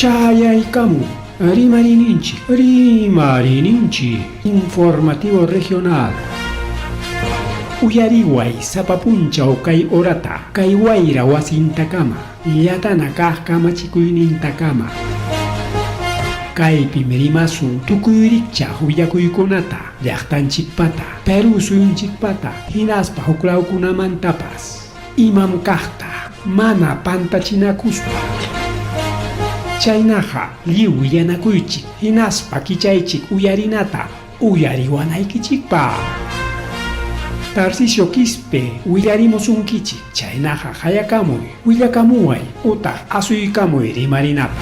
Chayaykamu Rimarininchik, Rimarininchik, Informativo Regional. Uyariway sapa punchaw kay horata, kay wayra wasintakama, llatana kaq kamachikuynintakama. Kaypim rimasun tukuy rikchaq willakuykunata, llaqtanchikpata, Perú suyunchikpata, hinaspa huklawkunamantapas. Imam kaqta mana pantachinakuspa. Chaynaqa lliw willanakuychik hinaspa kichaychik uyarinata uyariwanaykichikpaq. Tarcisio Quispe willarimusunkichik, chaynaqa qayakamuy, willakamuway utaq asuykamuy rimarinapaq.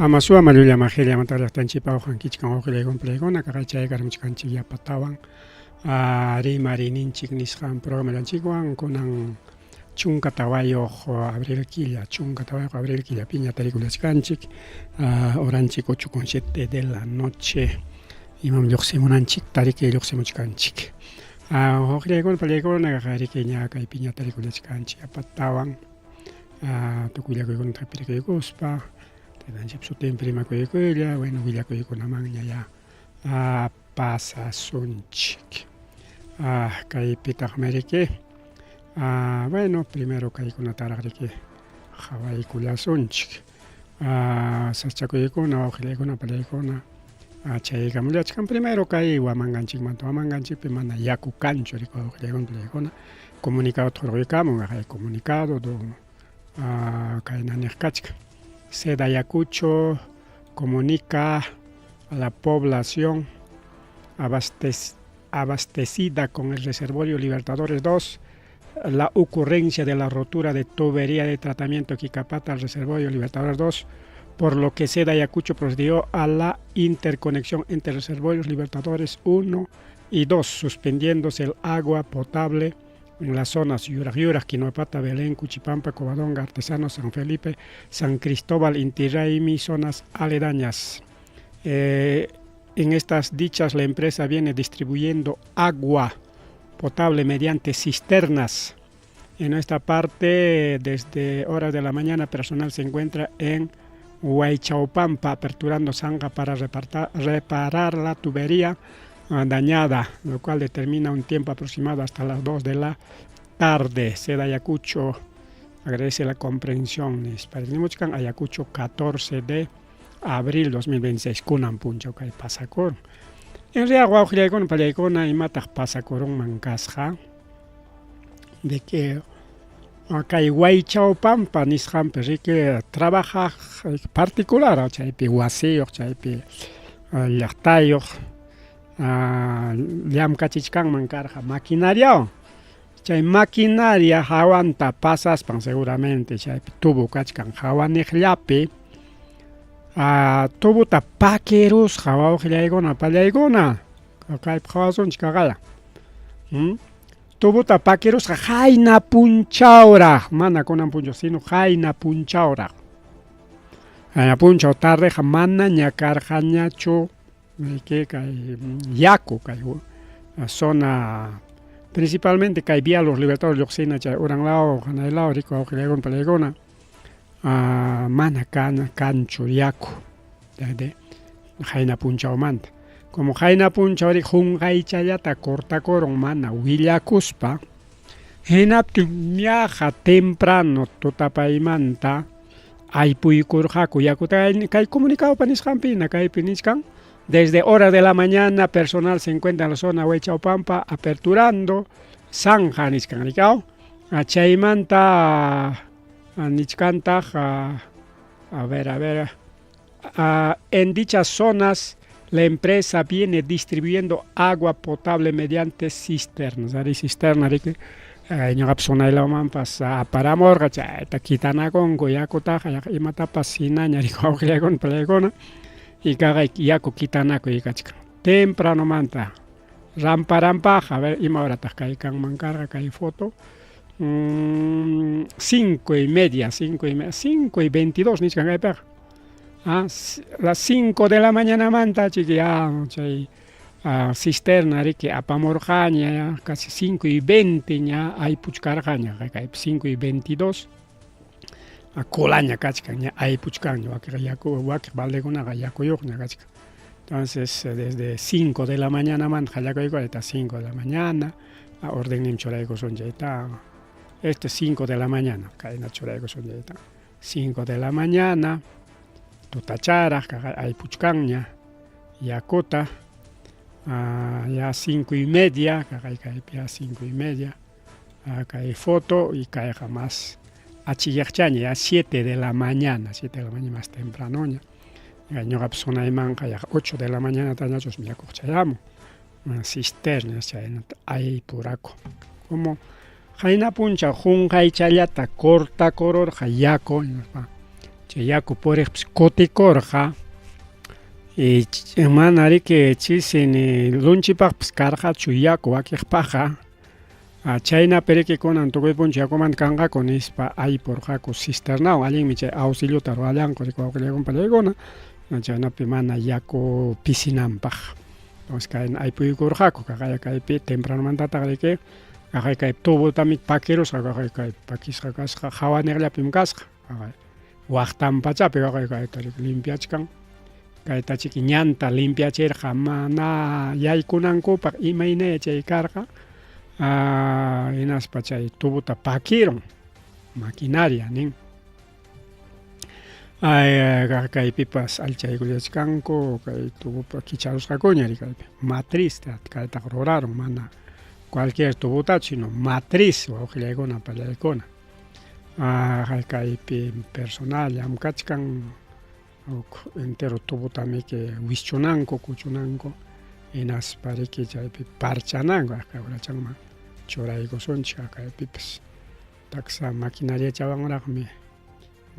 Ama suwa mallulla majilla llaqtanchikpa uqankichkan wawqillayku palaykuna kaqay chayakamuchkanchik yapatawan rimarininchik nisqan programallanchikwan kunan 14 abril killa, 14 abril killapiña tarikullachkanchik, horanchik 8:07 de la noche, imam lluqsimunanchikta riki lluqsimuchkanchik. Wawqillaykuna palaykuna riki ña kaypiña tarikullachkanchik yapatawan tukuy llakuykunata hapirikuykuspa, taytanchikpa sutinpi rimakuykuylla, bueno willakuykunamanña ya pasasunchik. Kaypitaqmi riki bueno primero kaykunataraq riki qhawaykullasunchik. Sasachakuykuna wawqillaykuna palaykuna chaykamullachkan primero kay Huamanganchikmanta, Huamanganchikpi mana yaku kanchu riki wawqillaykuna palaykuna comunicadota hurquykamun kay comunicado kayna niq kachkan Seda Ayacucho comunica a la población abastecida con el reservorio Libertadores 2 la ocurrencia de la rotura de tubería de tratamiento Quicapata al reservorio Libertadores 2, por lo que Seda Ayacucho procedió a la interconexión entre reservorios Libertadores 1 y 2, suspendiéndose el agua potable en las zonas Yuraj Yuraj, Quinoapata, Belén, Cuchipampa, Covadonga, Artesano, San Felipe, San Cristóbal, Inti Raymi, zonas aledañas. En estas dichas la empresa viene distribuyendo agua potable mediante cisternas. En esta parte, desde horas de la mañana, personal se encuentra en Huaychaupampa, aperturando zanja para reparar la tubería dañada, lo cual determina un tiempo aproximado hasta las 2 de la tarde. Seda Ayacucho agradece la comprensión. Ayacucho 14 de abril 2026, kunan punchaw kay pasakurun. En realidad wawqillaykuna pallaykuna imataq pasakurunman kasqa de que kay Huaychaupampa nisqanpi riki trabajaq particular chaypi wasiyuq chaypi llaqtayuq llamkachichkanman karqa maquinariawan. Chay maquinaria hawanta pasaspan seguramente chaypi tubo kachkan hawaniqllapi tubota pakirusqa wawqillaykuna pallaykuna kaypi qhawasunchik kaqaya. Tubota pakirusqa qayna punchawraq, mana kunan punchaw sino qayna punchawraq. Qayna punchaw tardeqa manaña karqañachu kay yaku kay zona principalmente kay Vía Los Libertadores lluqsina chay uran law hanay law riku wawqillaykuna palaykuna mana kanchu yaku qayna punchawmanta. Como qayna punchaw ri qunqaychallata cortakurun mana willakuspa, hinaptin ñaqa temprano tutapaymanta aypuykurqaku yakuta kay comunicadopa nisqanpina kaypi nichkan desde horas de la mañana personal se encuentra en la zona Huaychaupampa aperturando zanja nichkan rikaw chaymanta nichkantaq a ver a ver en dichas zonas la empresa viene distribuyendo agua potable mediante cisternas. Ari cisterna riki ñuqapas unaylamanpas aparamurqa chayta kitanakunku yakutaqa imatapas hinaña riki wawqillaykuna palaykuna y kaqay yaku kitanakuy kachkan tempranomanta. Rampa rampaqa, a ver ima horataq kay kanman karqa kay foto. 5:30, 5:30, 5:22 nichkan kaypiqa. Ah, las 5 de la mañanamanta chiki ya chay cisterna riki apamurqaña, casi 5:20 ña aypuchkarqaña, kaypi 5:22 colaña kachkan, ña aypuchkanña, wakiq yaku, wakiq baldekunaqa yakuyuqña kachkan. Entonces, desde 5 de la mañanamanta qallakuyku, hasta 5 de la mañana, ordenninmi churaykusun chayta, este 5 de la mañana, kayna churaykusun chayta, 5 de la mañana, tutacharaq aypuchkanña yakuta, ya 5:30, kaqay kaypi ya 5:30, kay foto, y kayqa más achiyaqchaña, ya 7 de la mañana, 7 de la mañana más tempranoña. Ñuqapas sunaymanqa yaqa 8 de la mañana tañachus yakuq chayamun, cisterna chaynata aypuraku. Como qayna punchaw qunqaychallata cortakururqa yaku, chay yaku puriqpis kutikurqa, y mana riki chisi ni lunchipaqpas karqachu yaku wakiqpaqqa, chaynapi riki kunan tukuy punchaw yakumanta kanqaku nispa aypurqaku cisternawan. Allinmi chay auxiliota ruwallanku riki wawqillaykuna pallaykuna, chaynapi mana yaku pisinanpaq. Entonces kayna aypuykurqaku, kaqaya kaypi tempranomantataq riki kaqay kay tubotami pakirusqa, kaqay kay pakisqa kasqa, hawaniqllapim kasqa, kaqay waqtan pachapi kaqay kayta riki limpiachkan, kayta chiki ñanta limpiachirqa mana yaykunankupaq, imaynaya chay karqa, hinaspa chay tubota pakirun maquinaria nin. Ay, kaypipas allchaykullachkanku, kay tubopa kicharusqakuña kaypi matriz kaytaqa rurarun, mana cualquier tubotachu, sino matriz wawqillaykuna pallaykuna. Kaypi personal llamkachkan, huk entero tubotamiki wischunanku, kuchunanku, hinaspa riki chaypi parchananku, urachanman churaykusunchik kaypipas. Taksa maquinariachawanraqmi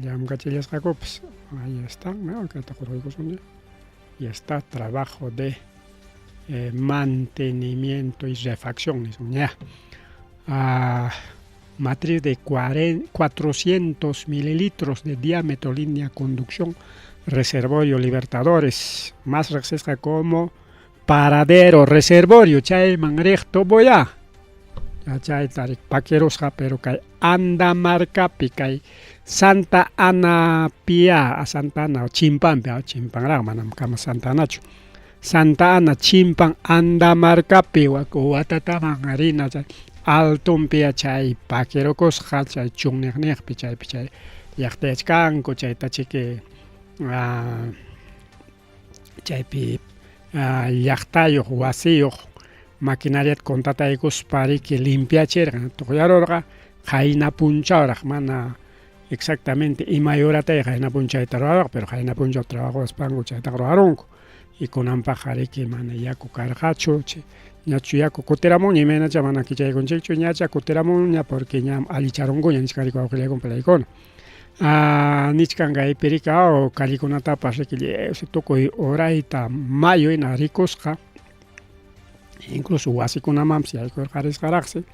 llamkachillasqakupas. Ahí está, ¿no? Kayta qurquykusun. Y está trabajo de mantenimiento y refacción, nisun ña. Matriz de 400 mililitros de diámetro, línea conducción, reservorio Libertadores, más riqsisqa como paradero reservorio, chayman riq tuboya. Chayta pakirusqa, pero kay Andamarcapi, kay Santa Ana pia, Santa Ana chimpanpi, chimpanraq, manam kama Santa Anachu. Santa Ana chimpan Andamarcapi watataman rina chay altonpi chay pakirukusqa, chay chunniqniqpi chaypi chay llaqtayachkanku, chayta chiki chaypi llaqtayuq wasiyuq maquinariata contrataykuspa riki limpiachirqa, tuqyarurqa qayna punchawraq, mana exactamente imay horatay qayna punchayta rurarqa, pero qayna punchaw trabajaspanku chaytaqa rurarunku. Y kunanpaqqa riki mana yaku karqachu, ñachu yaku kutiramunña, imaynacha mana kichaykunchikchu, ñacha kutiramunña porque ña allicharunkuña nichkan riki wawqillaykuna palaykuna. Nichkan kaypi riki callekunatapas riki lliwsi tukuy urayta mayu hina rikusqa, incluso wasikunamanpas yaykurqarisqaraqsi,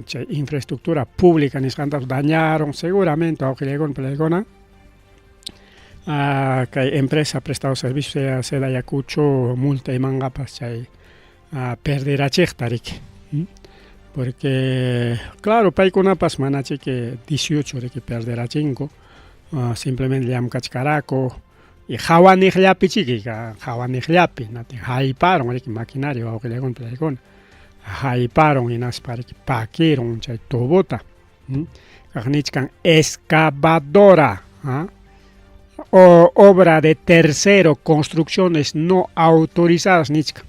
chay infraestructura pública nisqantapas dañaron seguramente wawqillaykuna palaykuna. Kay empresa prestado servicio Seda Ayacucho multa imanqapas chay perderachiqta riki, porque claro paykunapas mana chiki 18 riki perderachinku, simplemente llamkachkaraku y hawaniqllapi chiki, hawaniqllapi natin hayparun riki maquinaria wawqillaykuna palaykuna, hayparun hinaspa riki pakirun chay tubota. Kaq nichkan excavadora, o obra de tercero, construcciones no autorizadas nichkan.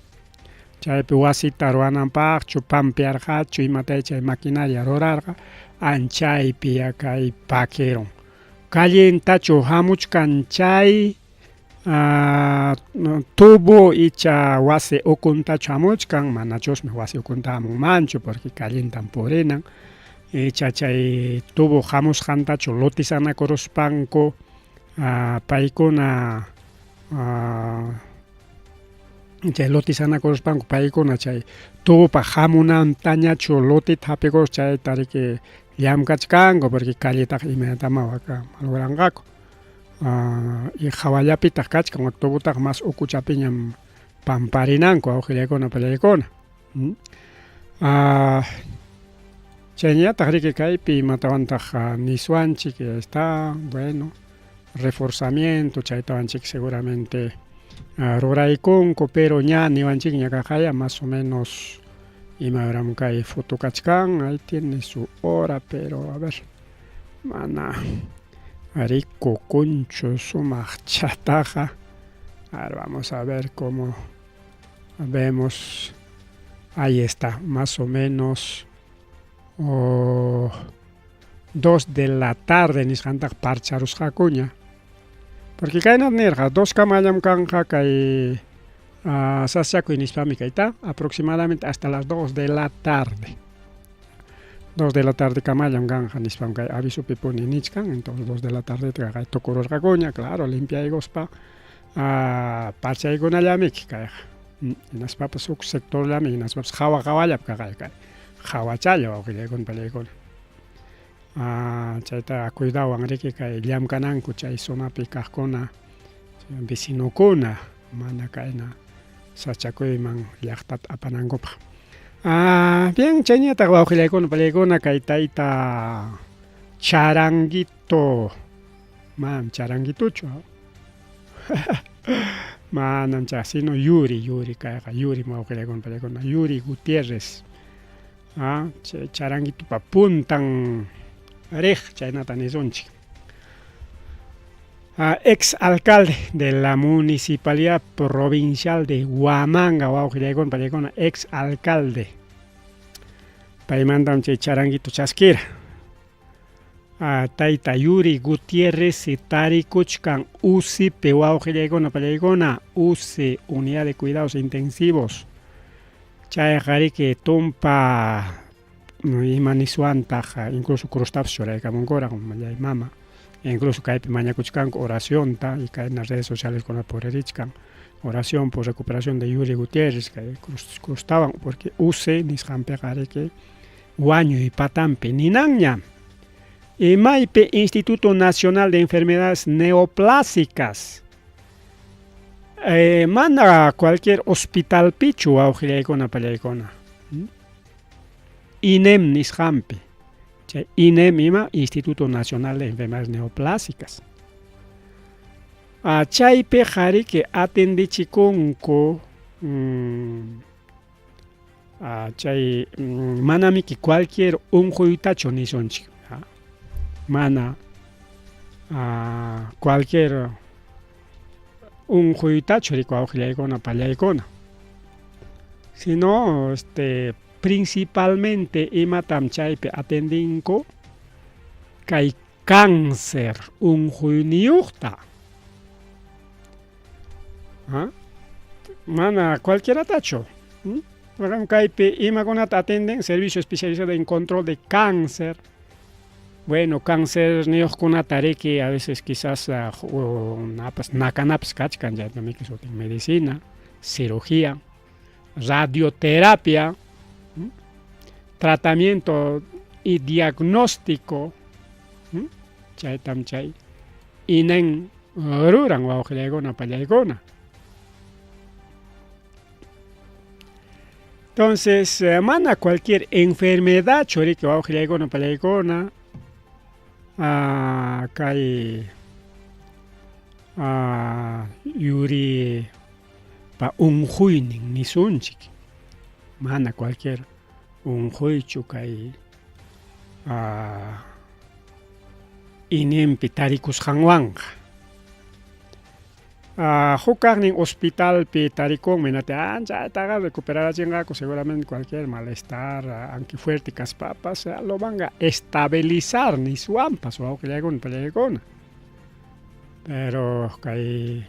Chaypi wasita ruwananpaqchu, pampiarqachu, imatay chay maquinaria rurarqa, anchaypi kay pakirun. Callentachu hamuchkan chay tubo icha wasi ukuntachu hamuchkan, manachusmi wasi ukunta hamunmanchu porque callentan purinan. Icha chay tubo hamusqantachu lotisanakuruspanku paykuna Chay lote sanakuruspanku paykuna chay tubopa hamunantañachu loteta hapikurus chayta riki llamkachkanku porque calletaqa imaynatamá waka malogranqaku. Y hawallapitaq kachkan wak tubotaqa mas ukuchapiñam pamparinanku awqillaykuna pallaykuna. Chayñataq riki kaypi imatawantaq niswanchik ya está bueno reforzamiento chaytawanchik seguramente ruraykunku pero ña niwanchikña kaqaya más o menos ima horam kay foto kachkan ahí tiene su hora pero a ver mana rikukunchu sumaq chataqa a ver vamos a ver cómo vemos ahí está más o menos oh, 2 de la tarde nisqantaq parcharusqakuña porque kaynata nirqa 2 kamallam kanqa kay sasachakuy nispami kayta aproximadamente hasta las 2 de la tarde 2 de la tarde kamallam kanqa nispam kay avisopi puni nichkan entonces 2 de la tarde kay tukururqakuña claro limpiayguspa parchaykunallamiki kayqa hinaspapas huk sectorllami hinaspapas hawa hawallap kaqay kay hawachalla wawqillaykuna pallaykuna chayta cuidawan riki kay llamkananku chay zonapi kaqkuna vecinokuna mana kayna sachakuyman llaqtata apanankupaq. Bien chayñataq wawqillaykuna pallaykuna kay tayta Charanguito manam charanguituchu manam chay sino Yuri Yuri kayqa Yuri wawqillaykuna pallaykuna Yuri Gutierrez chay charanguitupa puntan riq chaynata nisunchik. Ex alcalde de la municipalidad provincial de Huamanga wawqillaykuna pallaykuna ex alcalde paymantam chay charanguito chaskira. Tayta Yuri Gutierrez tarikuchkan UCIpi wawqillaykuna pallaykuna UCI unidad de cuidados intensivos chayqa riki tumpa ima niswantaq incluso cruztapas churaykamunkuraq mallay mama incluso kaypi mañakuchkanku oracionta y kayna redes sociales kuna puririchkan oración por recuperación de Yuri Gutierrez kay cruztawan porque UCI nisqanpiqa riki wañuy patampi ninanña. Imaypi Instituto Nacional de Enfermedades Neoplásicas mana cualquier hospitalpichu wawqillaykuna pallaykuna INEM nisqanpi chay INEM ima Instituto Nacional de Enfermedades Neoplásicas chaypiqa riki atendichikunku chay manamiki cualquier unquytachu nisunchik mana cualquier unquytachu riki wawqillaykuna pallaykuna sino este principalmente imatam chaypi atendinku kay cáncer unquyniyuqta mana cualquieratachu kaypi imakunata atenden servicio especializado en control de cáncer bueno cáncer niyuqkunata riki a veces quizás napas nakanapas kachkan chaytamiki sutin medicina cirugía radioterapia tratamiento y diagnóstico chaytam chay INEN ruran wawqillaykuna pallaykuna. Entonces mana cualquier enfermedad riki wawqillaykuna pallaykuna kay Yuri pa unquynin nisunchik mana cualquier unquychu kay INEMpi tarikusqanwanqa. Huk kaqnin hospitalpi tarikunmi nati chaytaqa recuperarachinqaku seguramente cualquier malestar aunque fuerte kaspapas lo van a estabilizar niswanpas wawqillaykuna pallaykuna pero kay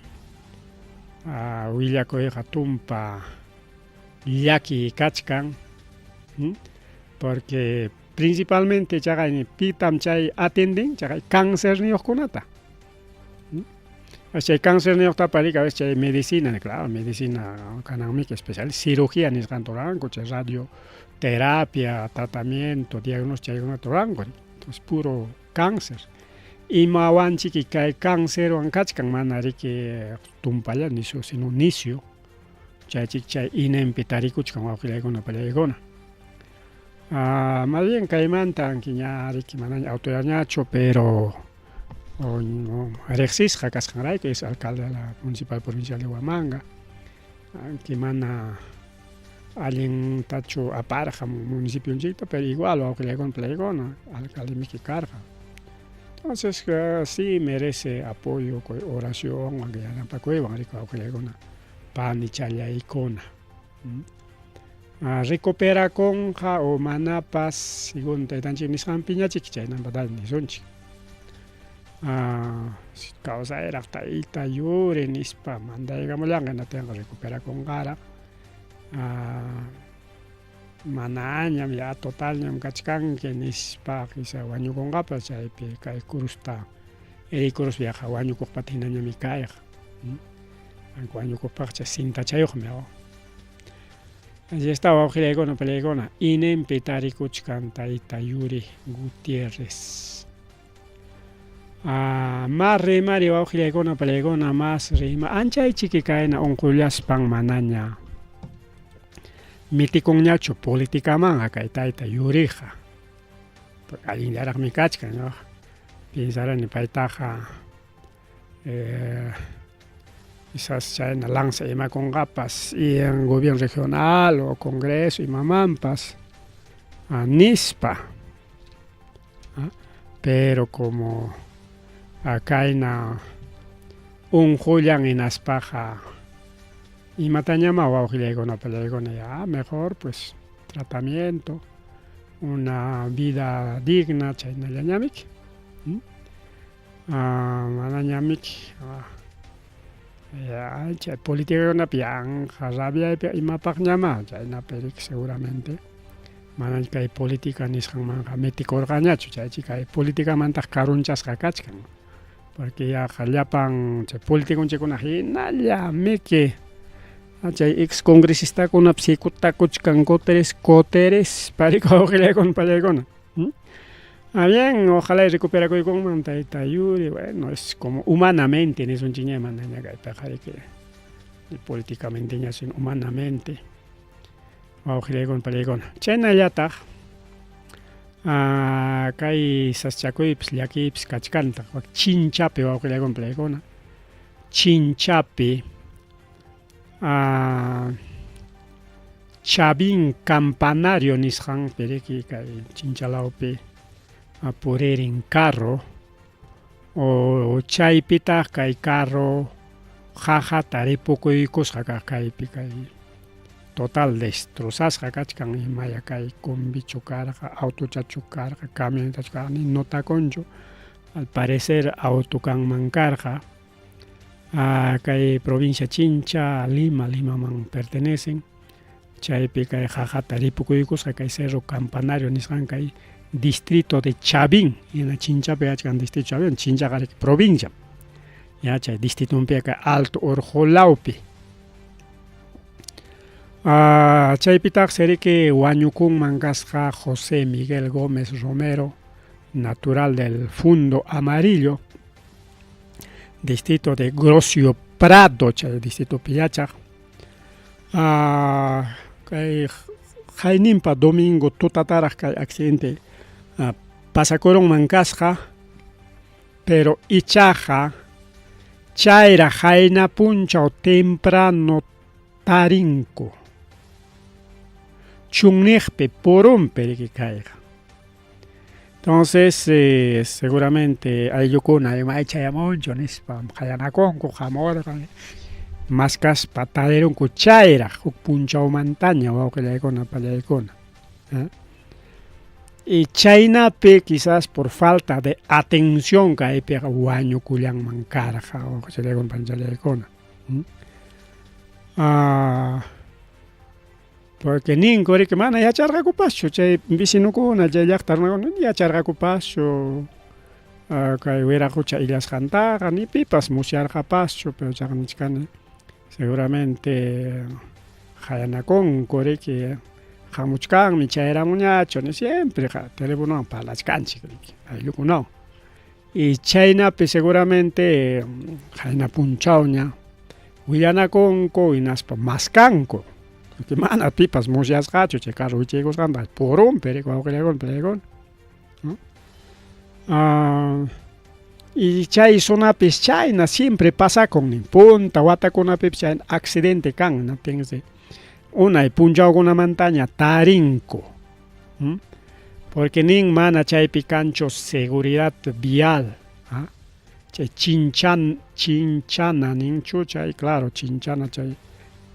willakuyqa tumpa llaki kachkan porque principalmente chaqay pitam chay atenden chaqay cancerniyuqkunata. Chay cancerniyuqtapas riki a veces chay medicina, claro, medicina kananmiki especial, cirugía nisqanta ruranku, chay radioterapia, tratamiento, diagnóstico chaykunata ruranku, entonces puro cáncer. Imawanchiki kay cancerwan kachkan mana riki tumpalla nisyu, sino nisyu, chaychik chay INEMpi tarikuchkan wawqillaykuna pallaykuna. Ah, más bien kaymanta ña riki manaña autoridadñachu, pero riqsisqa kasqanrayku es alcalde de la municipal provincial de Huamanga, aunque mana allintachu aparqa municipionchikta, pero igual wawqillaykuna pallaykuna alcaldemiki karqa. Entonces sí merece apoyo, oración, yanapakuywan riki wawqillaykuna panichallaykuna. Recuperakunqa o manapas según taytanchik nisqanpiñachik chaynampa nisunchik. Kawsayraq tayta yuri nispa mandaykamullanqa hinaptinqa recuperakunqaraq. Manañam ya totalñam kachkanki nispa quizá wañukunqapas chaypi kay cruzta rikuruspa yaqa wañukuqpata hinañami kayqa. Wañukuqpaqcha cintachayuqmi. Allí está wawqillaykuna pallaykuna INEMpi tarikuchkan tayta Yuri Gutiérrez. Más rimari wawqillaykuna pallaykuna más rima anchaychiki kayna unqullaspan manaña mitikunñachu politikamanqa kay tayta Yuriqa. Porque allinllaraqmi kachkan, ¿no? Piensarani paytaqa quizás chayna lanza imakunqapas y en gobierno regional o congreso imamanpas nispa. Pero como kayna unqullan hinaspaqa imatañama wawqillaykuna pallaykuna ya mejor pues tratamiento, una vida digna chaynallañamiki. Manañamiki ya chay politikakunapi yanqa rabiaypi imapaqñamá chaynapi riki seguramente mana kay política nisqanmanqa metikurqañachu chaychi kay politikamantaq karunchasqa kachkan porque yaqa llapan chay politiconchikkuna hinalla miki chay ex congresistakunapas hikutakuchkan kuteres kuteres pariko wawqillaykuna pallaykuna. Ah, bien, ojalá y recuperakuykunman tayta Yuri, bueno, es como humanamente nisunchikña manaña kaypiqa riki políticamente sino humanamente wawqillaykuna pallaykuna. Chaynallataq kay sasachakuypis llakiypis kachkantaq Chinchapi wawqillaykuna pallaykuna Chinchapi Chavín Campanario nisqanpi riki kay Chinchalawpi puririn carro o chaypitaq kay carro qaqata ripukuykusqa kaq kaypi kay total destrozasqa kachkan imaya kay combichu karqa autochachu karqa camionetachu karqa ni notakunchu al parecer auto kanman karqa kay provincia Chincha Lima Limaman pertenecen chaypi kay qaqata ripukuykusqa kay Cerro Campanario nisqan kay distrito de Chavín hina Chinchapi kachkan distrito Chavín Chinchaqa riki provincia ya chay distritonpi kay Alto Urqulawpi. Chaypitaqsi riki wañukunman kasqa José Miguel Gómez Romero, natural del Fundo Amarillo, distrito de Grocio Prado, chay distritopi yachaq. Kay qayninpa domingo tutataraq kay accidente pasakurunman kasqa, pero ichaqa chayraq qayna punchaw temprano tarinku chunniqpi purunpi riki kayqa. Entonces seguramente ayllukuna ima chayamunchu nispa qayanakunku hamurqan maskaspa tarirunku chayraq huk punchawmantaña wawqillaykuna pallaykuna. Y chaynapi quizás por falta de atención kaypiqa wañukullanman karqa wawqichallaykuna panchallaykuna. Porque ninku riki mana yacharqakupaschu chay vecinokuna chay llaqta runakuna yacharqakupaschu. Kay wiraqucha illasqantaqa ni pipas musyarqapaschu, pero chaqa nichkani seguramente qayanakunku riki hamuchkanmi chayramuñachu ni siempre telefonowan parlachkanchik riki ayllukunawan. Y chaynapi seguramente qayna punchawña willanakunku hinaspa maskanku. Porque mana pipas musyasqachu chay carro wichiykusqanta purunpi riki wawqillaykuna palaykuna. ¿No? Ah, y chay zonapis chayna siempre pasakun nin punta watakunapipis chayna accidente kan naptinsi unay punchawkunamantaña tarinku. ¿Mm? Porque nin mana chaypi kanchu seguridad vial. ¿Ah? Chay chinchan, chinchana ninchu chay, claro, chinchana chay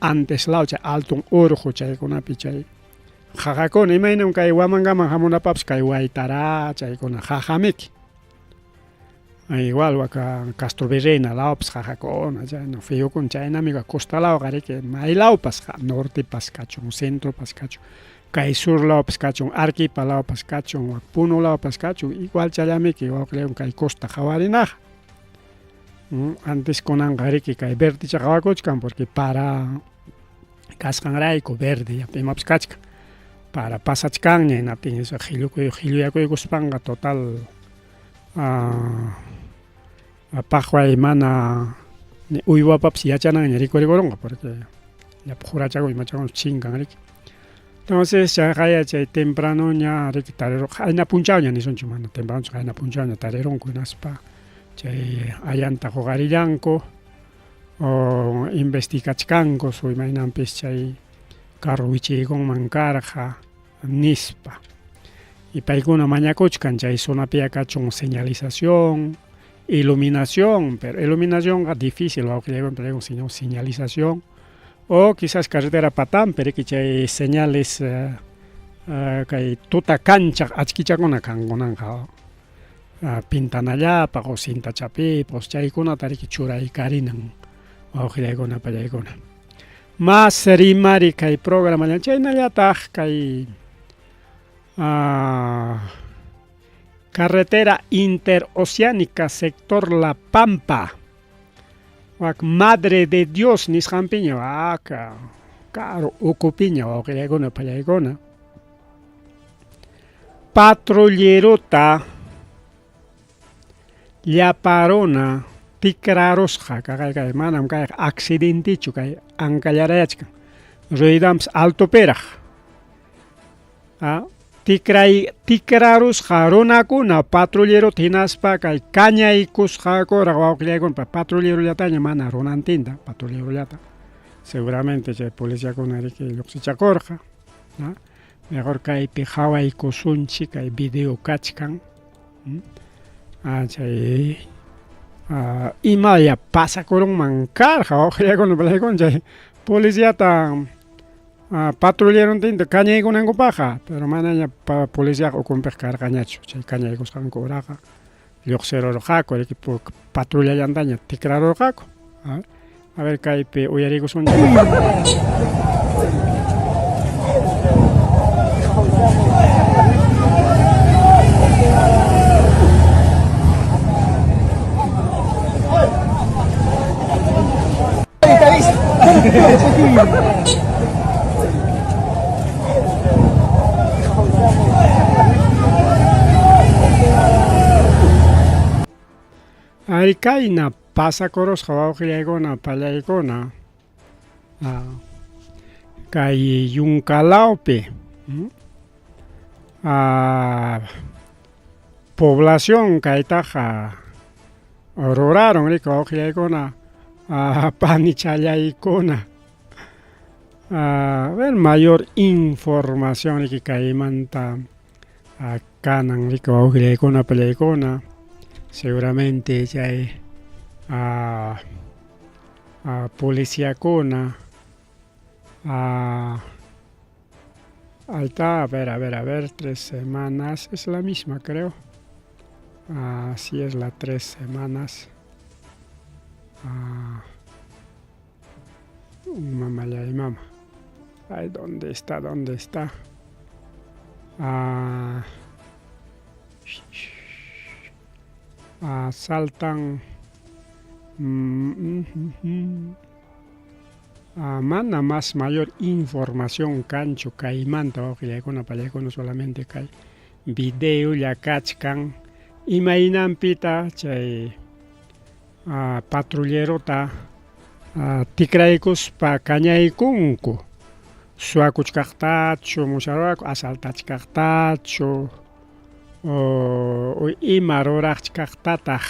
antes law chay altun urqu chaykunapi chay qaqakuna imaynam kay Huamangaman hamunapapis kay Waytara chaykuna qaqamiki. Igual waka Castro Virreina lawpas qaqakuna chayna fiyukuna chaynami costa lawqa riki may lawpas nortepas kachun centropas kachun kay sur lawpas kachun Arequipa lawpas kachun wak Puno lawpas kachun igual challamiki wawqillaywan kay costa qawarinaqa. Antes kunanqa riki kay verdecha qawakuchkan porque para kasqanrayku verde imapas kachkan para pasachkanña hinaptin eso qhillukuy qhilluyakuykuspanqa total paqway mana ni uywapapas yachananña rikurikurunqa porque llapa qurachakun imachakun chinkan riki. Entonces chayqaya chay tempranoña riki tarirunqa qayna punchawña nisunchik mana tempranochu qayna punchawña tarirunku hinaspa chay ayanta huqarillanku o investigachkanku imaynanpis chay carro wichiykunman karqa nispa. Y paykuna mañakuchkan chay zonapiya kachun señalización, iluminación, pero iluminacionqa difícil wawqillaykuna pero sino señalización o quizás carretera patanpi riki chay señales kay tuta kanchaq achkichakuna kankunanqa pintanallapaq o cinta chapiypaq chaykunata riki churaykarinan wawqillaykuna pallaykuna. Mas rimari kay programa chaynallataq kay carretera interoceánica sector La Pampa wak Madre de Dios nisqanpiña waka karu ukupiña wawqillaykuna pallaykuna patrullerota llapa runa tikrarusqa kaqay kay manam kayqa accidentichu kay ankallarayachkan ruedanpas altopiraq tikray tikrarusqa runakuna patrullerota hinaspa kay kañaykusqakuraq wawqillaykuna patrullerollataña mana runantinta patrullerollata seguramente chay policiakuna riki lluqsichakurqa mejor kaypi qhawaykusunchik kay video kachkan chay imaya pasakurunman karqa wawqillaykuna palaykuna chay policiata patrullerontinta kañaykunankupaqqa pero manaña policiaqa ukunpiqa karqañachu chay kañaykusqanku uraqa lluqsirurqaku riki patrullallantaña tikrarurqaku. A ver kaypi uyariykusunchik. Ari kayna pasakurusqa wawqillaykuna pallaykuna kay yunkalawpi población kaytaqa rurarun riki wawqillaykuna panichallaykuna a ver mayor información riki kaymanta kanan riki wawqillaykuna pallaykuna seguramente chay policiakuna ahí está, a ver, a ver, a ver, 3 semanas, es la misma creo. Así es la 3 semanas. Mamá y mamá. Ay, ¿dónde está? ¿Dónde está? Asaltan mana más mayor información kanchu kaymanta wawqillaykuna pallaykuna solamente kay videolla kachkan imaynanpita chay patrullerota tikraykuspa kañaykunku suwakuchkaqtachu musyaruwaku asaltachkaqtachu o ima ruraqchkaqtataq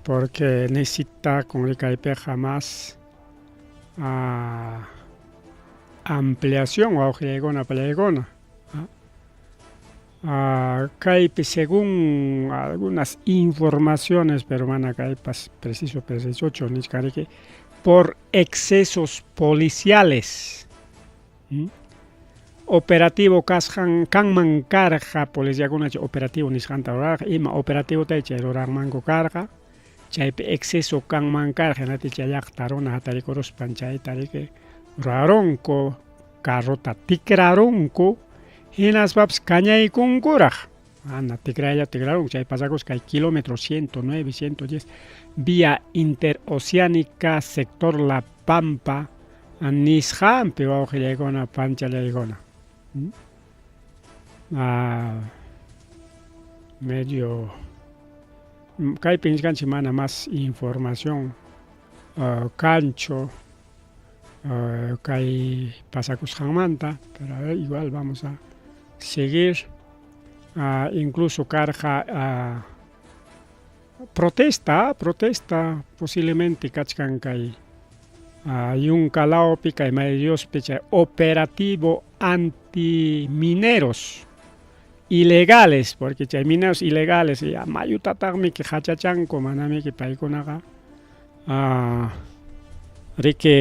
porque necesitakun rikaypiqa más ampliación wawqillaykuna pallaykuna kaypi según algunas informaciones pero mana kaypas preciso precisochu nichkanriki por excesos policiales Operativo kasqan kanman karqa policiakuna chay operativo nisqanta rurarqa ima operativota chay ruranmanku karqa chaypi exceso kanman karqa hinaptin chay llaqta runa hatarikuruspan chayta riki rurarunku carrota tikrarunku hinaspapas kañaykunkuraq ana tikraylla tikrarunku chay pasakusqa kay kilómetro 109 110 vía interoceánica sector La Pampa nisqanpi wawqillaykuna panchallaykuna medio kaypi nichkanchik mana más información kanchu kay pasakusqanmanta pero a ver igual vamos a seguir incluso karqa protesta protesta posiblemente kachkan kay yunka lawpi kay Madre Diospi chay operativo anti mineros ilegales porque chay mineros ilegales ya mayutataqmiki qachachanku manamiki paykunaqa riki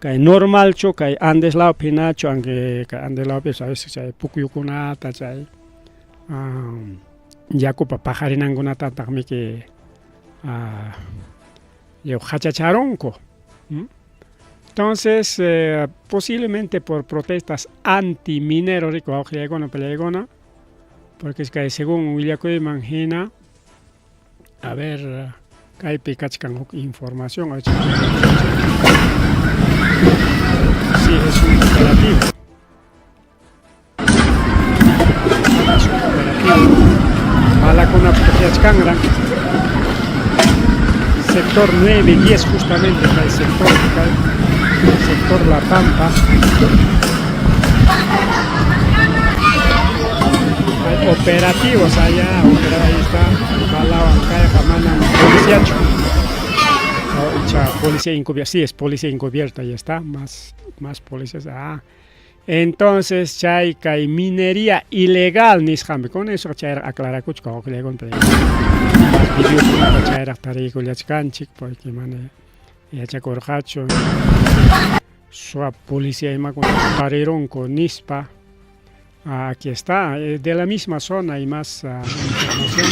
kay normalchu kay Andes lawpi hinachu aunque kay Andes lawpi a veces chay pukyukunata chay yakupa paqarinankunatataqmiki qachacharunku entonces posiblemente por protestas anti minero riki wawqillaykuna pallaykuna porque es kay según willakuyman hina a ver kaypi kachkan huk información sí es un operativo es un operativo balakuna tuqyachkanran sector 9 10 justamente kay sector kay sector La Pampa hay operativos allá ahí está balawan kayqa manam policiachu icha policía encubierta sí es policía encubierta ahí está más más policías entonces chay kay minería ilegal nisqanpi con eso chayraq aclarakuchka wawqillaykuna videokunata chayraq tariykullachkanchik porque mana yachakurqachu suwa policía imakuna tarirunku nispa aquí está de la misma zona hay más información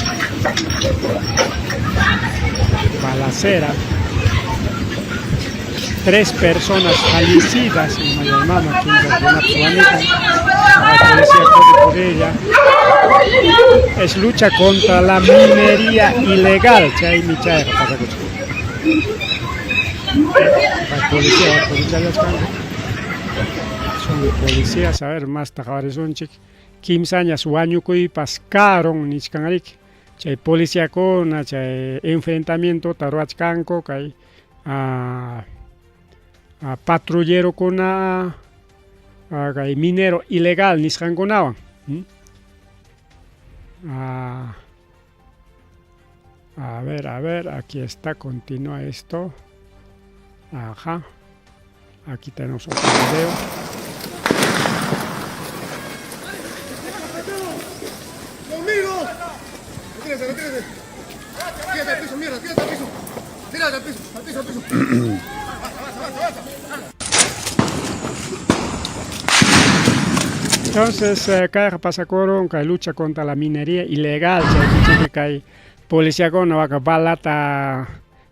balacera tres personas fallecidas en Mayamama, kimsa runapas wañukun la policía corre por ella es lucha contra la minería ilegal chaymi chayqa pasakuchkan policía policía son policías a ver masta qhawarisunchik kimsañas wañukuypas karun nichkanriki chay policiakuna chay enfrentamientota ruwachkanku kay patrullerokuna kay minero ilegal nisqankunawan a ver a ver aquí está continúa esto ajá aquí tenemos otro video. ¡Conmigo! ¡Retírese, retírese! ¡Tírate al piso, mierda! ¡Tírate al piso! ¡Tírate al piso! ¡Al piso, al piso! ¡Avanza, avanza, avanza! Entonces, kayqa pasakurun kay lucha contra la minería ilegal chaypichiki kay policiakuna waka balata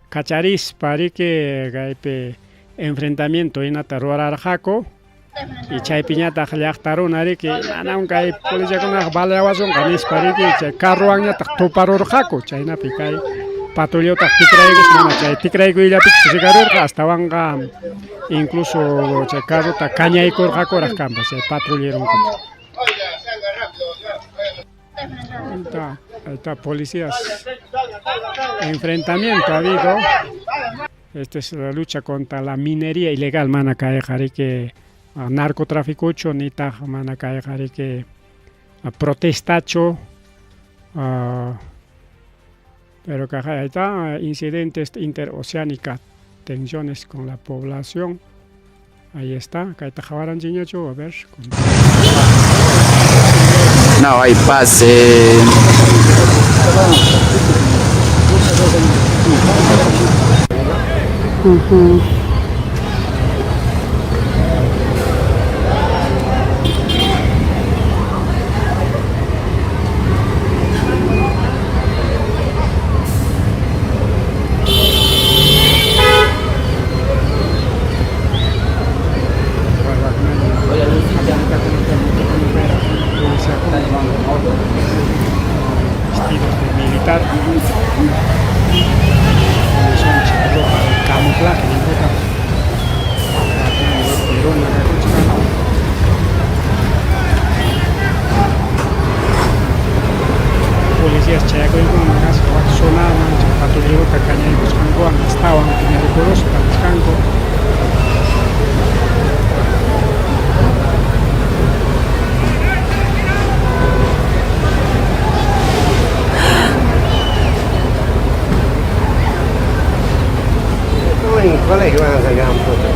kacharispa riki kaypi enfrentamiento hinata rurarqaku. Y chaypiñataq llaqta runa riki manam kay policiakunaqa baleawasunqa nispa riki chay carrowanñataq tuparurqaku chaynapi kay patrullotaq tikraykuspa mana chay tikraykuyllapichu rikarurqa astawanqa incluso chay carrota kañaykurqakuraq kanpas chay patrulleronkuta. Ahí está, policías. Enfrentamiento ha habido. Esta es la lucha contra la minería ilegal, mana kayqa riki narcotráficochu nitaq mana kayqa riki protestachu. Pero kaqay ahí está, incidentes interoceánica, tensiones con la población. Ahí está, kayta qhawaranchikñachu, a ver. No hay pase. Vestidos de militar. Son ropa de camuflaje, Policías chayakuykuna kasqa wak zonaman chay patrullerota kañaykusqankuwan astawan phiñarikuruspa nisqanku. En el colegio van a sacar un puto.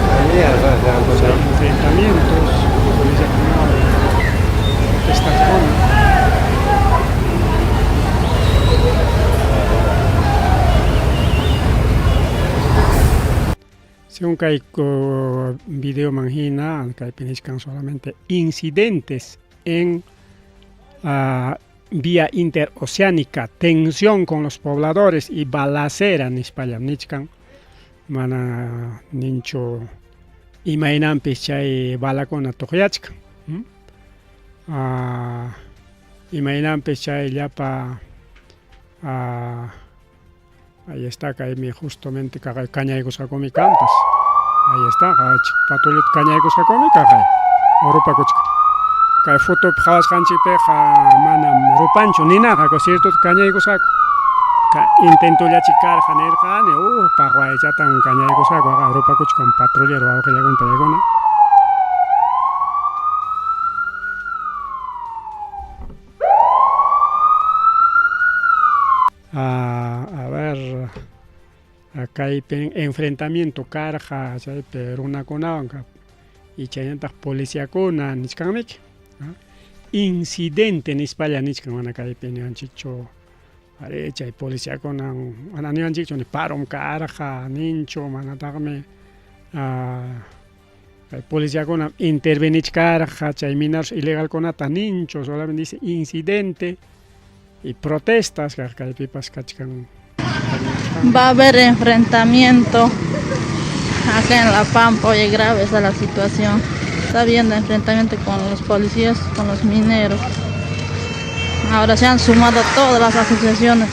La mierda van a sacar un puto. Hay enfrentamientos, policía con protestas con. Según kay video manhina, kaypi nichkan solamente incidentes en vía interoceánica, tensión con los pobladores y balacera nispallam nichkan, mana ninchu imaynanpis chay balakuna tuqyachkan. Imaynanpis chay llapa ahí está, kaymi justamente kañaykusqakumi kanpas. Ahí está, patrullota kañaykusqakumi kaqay rupakuchkan. Kay fotopi qhawasqanchikpiqa manam rupanchu ninaqa, cierto kañaykusqaku. Intentollachi karqa nirqani, paqwaychatan kañaykusqaku, rupakuchkan patrullero wawqillakunata paykuna. A ver, kaypi enfrentamiento karqa chaypi runakunawan y chaynataq policiakuna nichkanmiki. Incidente nispalla nichkan mana kaypi niwanchikchu ari chay policiakuna mana niwanchikchu ni parom karqa ninchu manataqmi kay policiakuna intervenichkarqa chay mineros ilegalkunata ninchu, solamente dice incidente y protestas kaypipas kachkan. Va a haber enfrentamiento acá en La Pampa, oye, grave está la situación. Está habiendo enfrentamiento con los policías, con los mineros. Ahora se han sumado todas las asociaciones,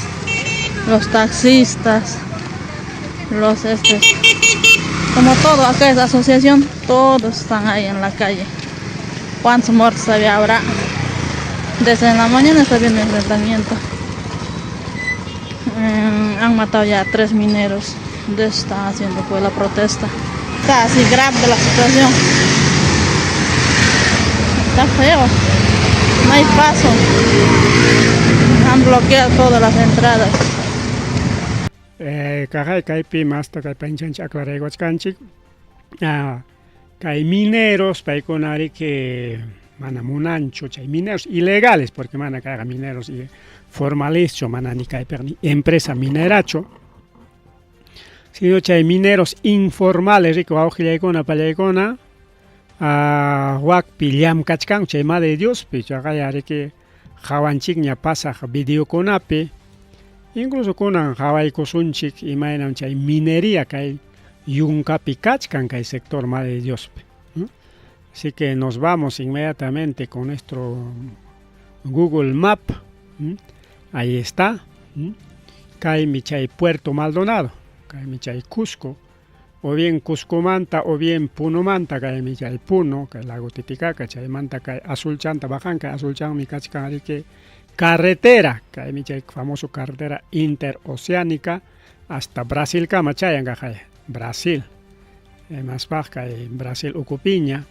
los taxistas, los estes, como todo, acá es asociación, todos están ahí en la calle. ¿Cuántos muertos había habrá? Desde la mañana está habiendo enfrentamiento. Han matado ya 3 mineros, de eso están haciendo pues la protesta. Está así grave la situación. Está feo, no hay paso. Han bloqueado todas las entradas. Kaqay kaypi masta kay panchanchik aclaraykuwachkanchik. Kay mineros paykuna riki mana munanchu chay mineros ilegales, porque mana kayqa mineros y formaleschu, mana ni kaypiqa ni empresa minerachu, sino chay mineros informales riki wawqillaykuna pallaykuna wakpi llamkachkanku chay Madre de Diospi. Chaqaya riki qhawanchikña pasaq videokunapi, incluso kunan qhawaykusunchik imaynam chay minería kay yunkapi kachkan kay sector Madre de Diospi. Así que nos vamos inmediatamente con nuestro Google Map. Ahí está. Kaymi chay Puerto Maldonado, kaymi chay Cusco, o bien Cuscomanta o bien Punomanta, kaymi chay Puno, kay Lago Titicaca, chaymanta kay Azulchanta bajan, kay Azulchanmi kachkan riki carretera, kaymi chay famoso carretera interoceánica hasta Brasilkama chayan kaqay, Brasil. Maspaq kay Brasil ukupiña.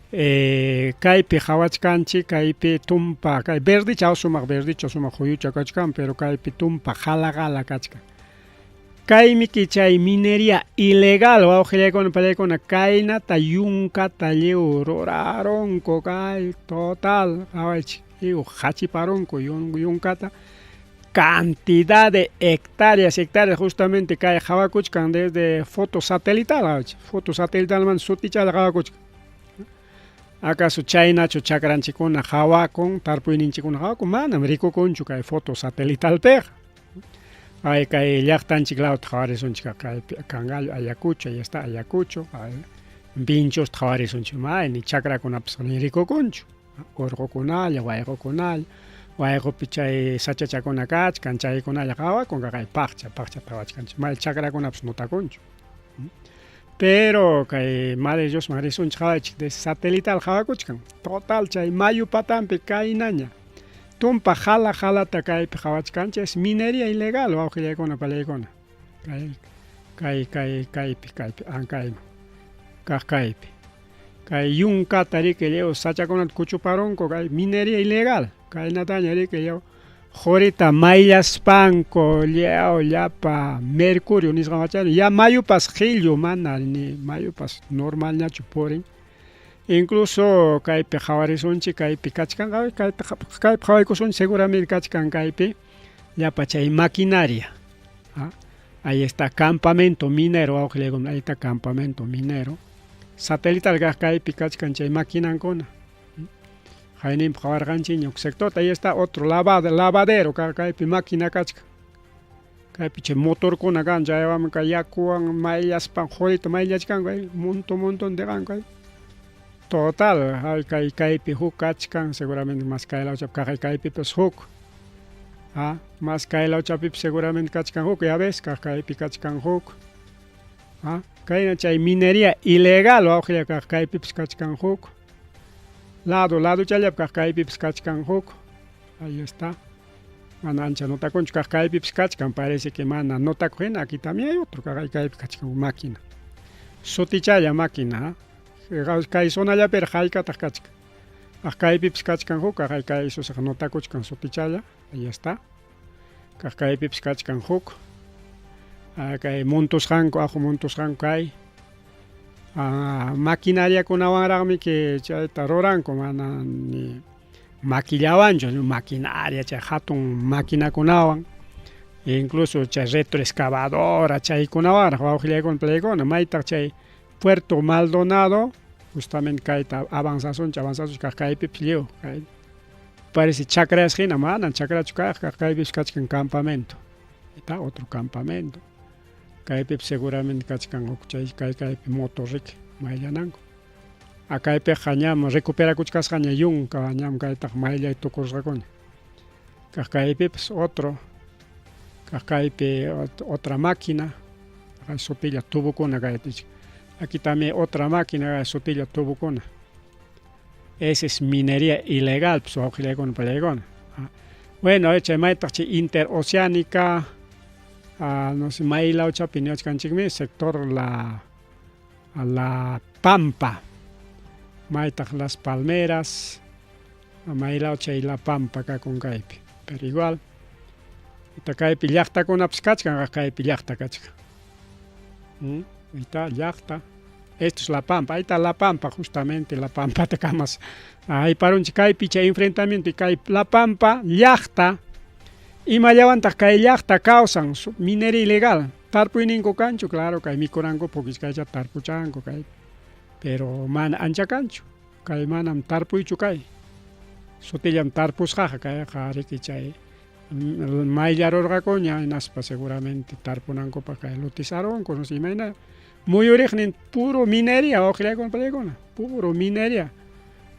Kaypi qhawachkanchik, kaypi tumpa, kay verdicha sumaq verdicha sumaq huyucha kachkan, pero kaypi tumpa jala jala kachkan. Kaymi chay minería ilegal, wawqillaykuna pallaykuna, kaynata yunkata lliw rurarunku kay total, qhawaychik, lliw hachiparunku yunkata, cantidad de hectáreas, hectáreas justamente kay qhawakuchkan desde foto satelital, qhawaychik, foto satelitalmanta sutichala qhawakuchkan. Acaso chaynachu chakranchikkuna qhawakun, tarpuyninchikkuna qhawakun, manam rikukunchu kay foto satelitalpiqa. Ay kay llaqtanchik lawta qhawarisunchik kaypi Cangallo, Ayacucho, ahí está Ayacucho, Vinchosta qhawarisunchik, may ni chakrakunapas ni rikukunchu, urqukunalla, wayqukunalla, wayqupi chay sachachakuna kachkan, chaykunalla qhawakun, kay paqcha, paqcha qhawachkanchik, may chakrakunapas notakunchu. Pero kay Madre Diosman risunchik qhawaychik de satelital qhawakuchkan, total chay mayu patampi kaynaña, tumpa jala jalata kaypi qhawachkanchik, es minería ilegal wawqillaykuna pallaykuna, kay kay kay kaypi kaypi ankayman, kaq kaypi, kay yunkata riki lliw sachakunata kuchuparunku kay minería ilegal, kaynataña riki lliw qurita mayllaspanku lliw llapa mercurio nisqan wachani, ya mayupas qhillu mana ni mayupas normalñachu purin, incluso kaypi qhawarisunchik kaypi kachkan kaypi kaypi qhawaykusunchik seguramente kachkan kaypi llapa chay maquinaria. Ahí está campamento minero, wawqillaykuna, ahí está campamento minero. Satelital kaq kaypi kachkan chay maquinankuna. Qayninpi qhawarqanchikña huk sectorta, ahí está otro lavadero kaypi máquina kachkan. Kaypi chay motorkuna kan, chaywanmi kay yakuwan mayllaspan qurita mayllachkanku ahí, montón montón deqanku ahí. Total, hay kay kaypi huk kachkan, seguramente mas kay lawchapi kaq kaypipas huk. Mas kay lawchapipas seguramente kachkan huk, ya ves, kaq kaypi kachkan huk. Kayna chay minería ilegal wawqilla kaq kaypipas kachkan huk. Lado, lado challapi kaq kaypipas kachkan huk. Ahí está. Mana ancha notakunchu kaq kaypipas kachkan, parece que mana notakuq hina, aquí también hay otro, kaq kaypi kachkan máquina. Sutichalla máquina, kay zonallapi haykataq kachkan. Kaq kaypipas kachkan huk, kaq kay susaq notakuchkan sutichalla, ahí está. Kaq kaypipas kachkan huk. Kay montusqanku, aqu montusqanku kay. Maquinariakunawanraqmi que chayta ruranku, mana ni maquillawanchu, maquinaria chay hatun maquinakunawan, incluso chay retroexcavadora chaykunawanraq wawqillaykuna palaykuna, maytaq chay Puerto Maldonado, justamente kayta avanzasunchik, avanzasunchik kaq kaypipas lliw, kay parece chakrayasqa hina, mana chakrachu kaq, kaq kaypipas kachkan campamento, está otro campamento, kaypipas seguramente kachkan huk chay kay kaypi motor riki mayllananku. Kaypiqa ñam recuperakuchkasqaña yunka, ñam kaytaq mayllay tukurqakuña. Kaq kaypipas otro, kaq kaypi otra máquina, sutilla tubokuna kaypi. Aquí también otra máquina, sutilla tubokuna. Esa es minería ilegal, pues wawqillaykuna pallaykuna. Bueno, chay maytaq chay interoceánica, no sé, may lawchapi niwachkanchikmi, sector la Pampa, maytaq Las Palmeras, may law chay La Pampa kakun kaypi, pero igual, ita kaypi llaqtakunapas kachkan, kaypi llaqta kachkan. Ahí está llaqta. Esto es La Pampa, ahí está La Pampa, justamente La Pampa te kamas. Ahí parunchik kaypi chay enfrentamiento y kay La Pampa llaqta, imallawantaq kay llaqta kawsan minería ilegal, tarpuyninku kanchu, claro, kay mikuranku pukishkaycha tarpuchanku kay, pero mana ancha kanchu, kay manam tarpuychu kay, sutillam tarpusqaqa kayqa riki chay Mayllarurqakuña hinaspa seguramente tarpunankupaq kay lutisarunku, no sé imayna. Muyuriqnin puro minería wawqillaykuna pallaykuna, puro minería.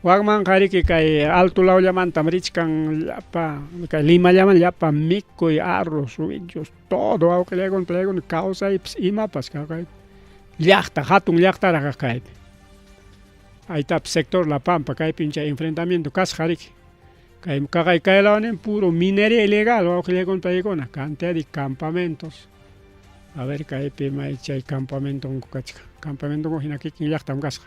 Wakmanqa riki kay alto lawllamantam richkan llapa kay Limallaman llapa mikuy, arroz, suwichus, todo wawqillaykuna pallaykuna kawsaypas imapas kawsaypas. Llaqta, hatun llaqtaraq kaq kaypi. Aytapas sector La Pampa kaypim chay enfrentamiento kasqa riki. Kay kaqay kay lawnin puro minería ilegal wawqillaykuna pallaykuna, cantidad de campamentos. A ver kaypi may chay campamentonku kachkan. Campamentonku hina kikin llaqtam kasqa.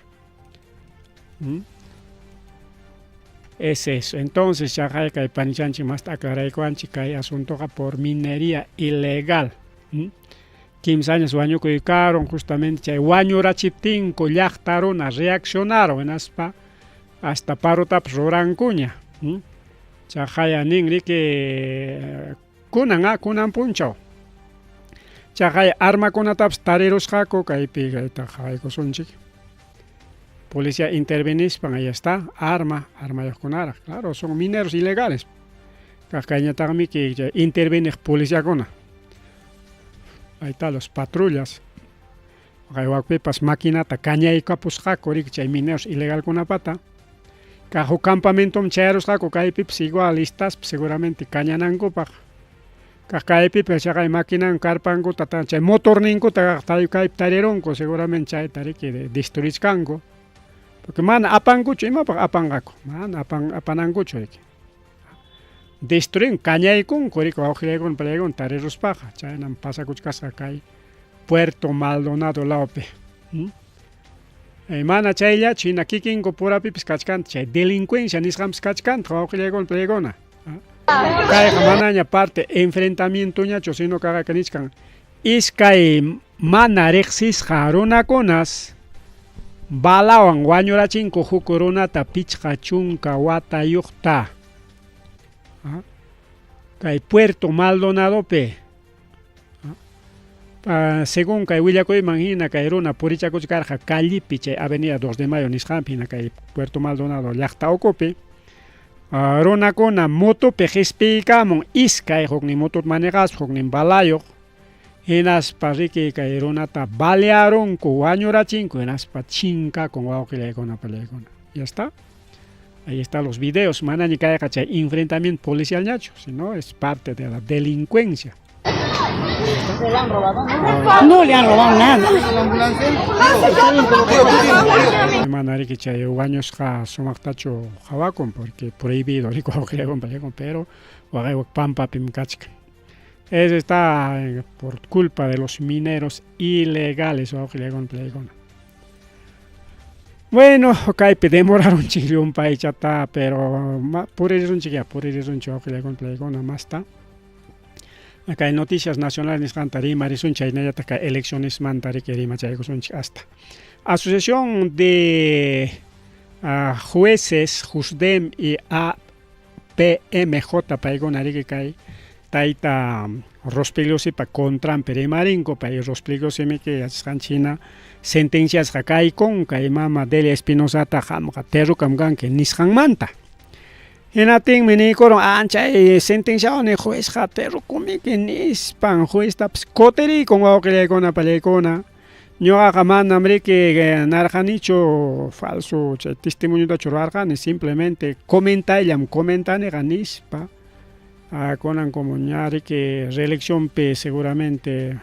Es eso. Entonces, chaqay kay panichanchik masta aclaraykuwanchik kay asuntoqa por minería ilegal. Kimsa años wañukuy karun justamente chay wañurachiptinku llaqta runa reaccionaron hinaspa hasta parotapas rurankuña. Chaqaya nin riki kunan a kunan punchaw. Chaqay armakunatapas tarirusqaku kaypi kayta qhawaykusunchik. Policía intervenispan, ahí está, arma, armayuqkunaraq. Claro, son mineros ilegales. Kaq kayñataqmi que interveniq policiakuna. Ahí está, los patrullas. Kay wakpipas maquinata kañaykapusqaku riki chay mineros ilegalkunapata. Kaq huk campamentom chayarusqaku kaypipas igual listaspa seguramente kañanankupaq. Kaq kaypipas chaqay maquinan karpankuta chay motorninkuta kaypi tarirunku seguramente chayta riki destruichkanku. Porque mana apankuchu imapaq apanqaku, mana apan apanankuchu riki. Destruyen kañaykunku riki wawqillaykuna pallaykuna tariruspaqa chaynam pasakuchkasqa kay Puerto Maldonado lawpi. Mana chayllachu hina kikinku purapipas kachkanta chay delincuencia nisqanpas kachkanta wawqillaykuna pallaykuna. Kayqa manaña parte enfrentamientoñachu sino kaqaka nichkan iskay mana riqsisqa runakunas balawan wañurachinku huk runata 50 watayuqta. Kay Puerto Maldonadopi. Según kay willakuyman hina kay runa purichakuchkarqa callepi chay avenida 2 de Mayo nisqanpi hina kay Puerto Maldonado llaqta ukupi. Runakuna motopi qispiykamun iskay huknin motota manejaspa huknin balayuq hinaspa riki kay runata balearunku wañurachinku hinaspa chinkakun wawqillaykuna pallaykuna. Ya está. Ahí están los videos. Manaña kayqa chay enfrentamiento policial ñachu, sino es parte de la delincuencia. ¿Le han robado? No le han robado nada. Mana riki chay wañusqa sumaqtachu qhawakun porque prohibido riki wawqillaykuna pallaykuna, pero waqay pampapim kachkan. Eso está por culpa de los mineros ilegales wawqillaykuna pallaykuna. Bueno, kaypi demorarunchik llumpaychata, pero puririrunchik ya, puririrunchik wawqillaykuna pallaykuna masta. Kay noticias nacionales nisqanta rimarisunchik chaynallataq kay eleccionesmanta riki rimachaykusunchik hasta. Asociación de Jueces, JUSDEM y APMJ paykuna riki kay tayta Rospigliosipa contranpi rimarinku, pay Rospigliosimi yachasqanchik hina sentenciasqa kaykun kay mama Delia Espinosata qamqa terrukam kanki nisqanmanta. Hinaptinmi niykurun anchay sentenciawani juezqa terrukumiki nispan jueztapas kutirikun wawqillaykuna pallaykuna. Ñuqaqa manam riki narqanichu falso chay testimoniotachu ruwarqani, simplemente comentayllam comentaniqa nispa. Kunan como ña riki reeleccionpi seguramente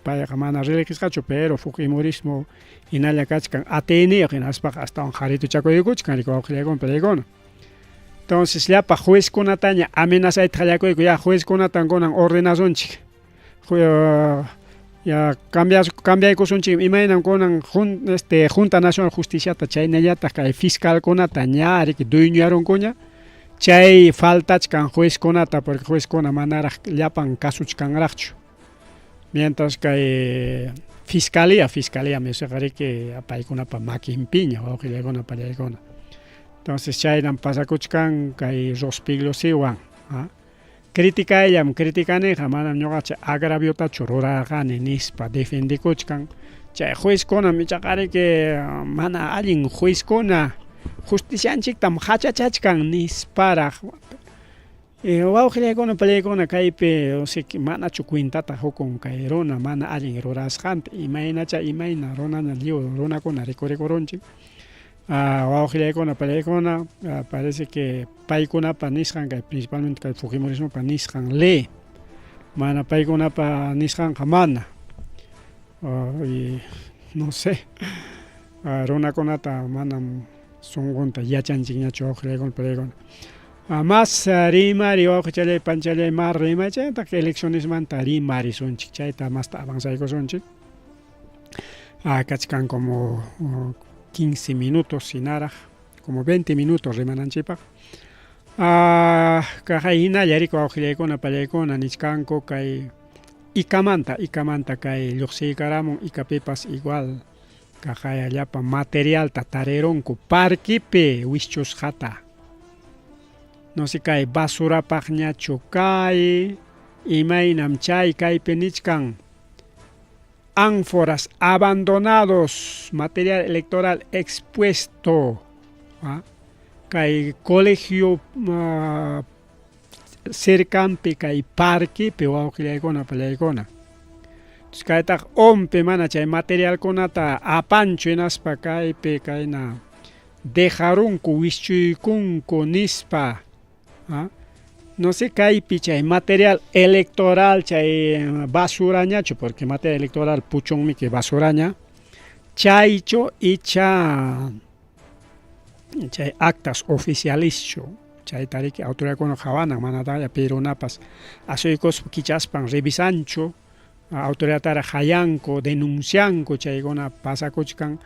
payqa mana reelegisqachu, pero fujimorismo hinalla kachkan atiyniyuq hinaspaqa astawan qarituchakuykuchkan riki wawqillaykuna pallaykuna. Entonces llapa juezkunataña amenazayta qallakuyku, ya juezkunatan kunan ordenasunchik. Ya cambiaykusunchik imaynam kunan Junta Nacional Justiciata chaynallataq kay fiscalkunata ña riki dueñoyarunkuña, chay faltachkan juezkunata porque juezkuna manaraq llapan kasuchkanraqchu. Mientras kay fiscalía, fiscalía nisqa riki paykunapa makinpiña wawqillaykuna pallaykuna. Entonces chaynam pasakuchkan kay Rospigliosiwan. Criticayllam criticaniqa manam ñuqaqa chay agraviotachu rurarqani nispa defendikuchkan. Chay juezkunam ichaqa riki mana allin juezkuna justicianchiktam hachachachkan nisparaq. Wawqillaykuna pallaykuna kaypi osea manachu cuentata qukun kay runa mana allin rurasqanta imaynacha imayna runaña lliw runakuna rikurikurunchik wawqillaykuna pallaykuna parece que paykunapa nisqan kay principalmente kay fujimorismopa nisqan ley mana paykunapa nisqanqa mana y no sé runakunata manam sunqunta yachanchikñachu wawqillaykuna pallaykuna Mas rimari wawqichallay panchallay ma rimay chaytaq eleccionesmanta rimarisunchik chayta masta avanzaykusunchik kachkan como 15 minutos hinaraq como 20 minutos rimananchikpaq kaqay hinalla riki wawqillaykuna pallaykuna nichkanku kay Icamanta Icamanta kay lluqsiykaramun Icapipas igual kaqaya llapa materialta tarirunku parquepi wischusqata no sé kay basurapaqñachu kay imaynam chay kaypi nichkan ánforas abandonados material electoral expuesto kay colegio cercanpi kay parquepi wawqillaykuna pallaykuna kaytaq ompi mana chay materialkunata apanchu hinaspa kaypi kayna dejarunku wischuykunku nispa no sé kaypi chay material electoral chay basurañachu porque material electoral puchunmiki basuraña chaychu icha chay actas oficialeschu chayta riki autoridadkuna qawanan manataqlla pi runapas asuykuspa kichaspan revisanchu autoridadtaraq hayanku denuncianku chaykuna pasakuchkan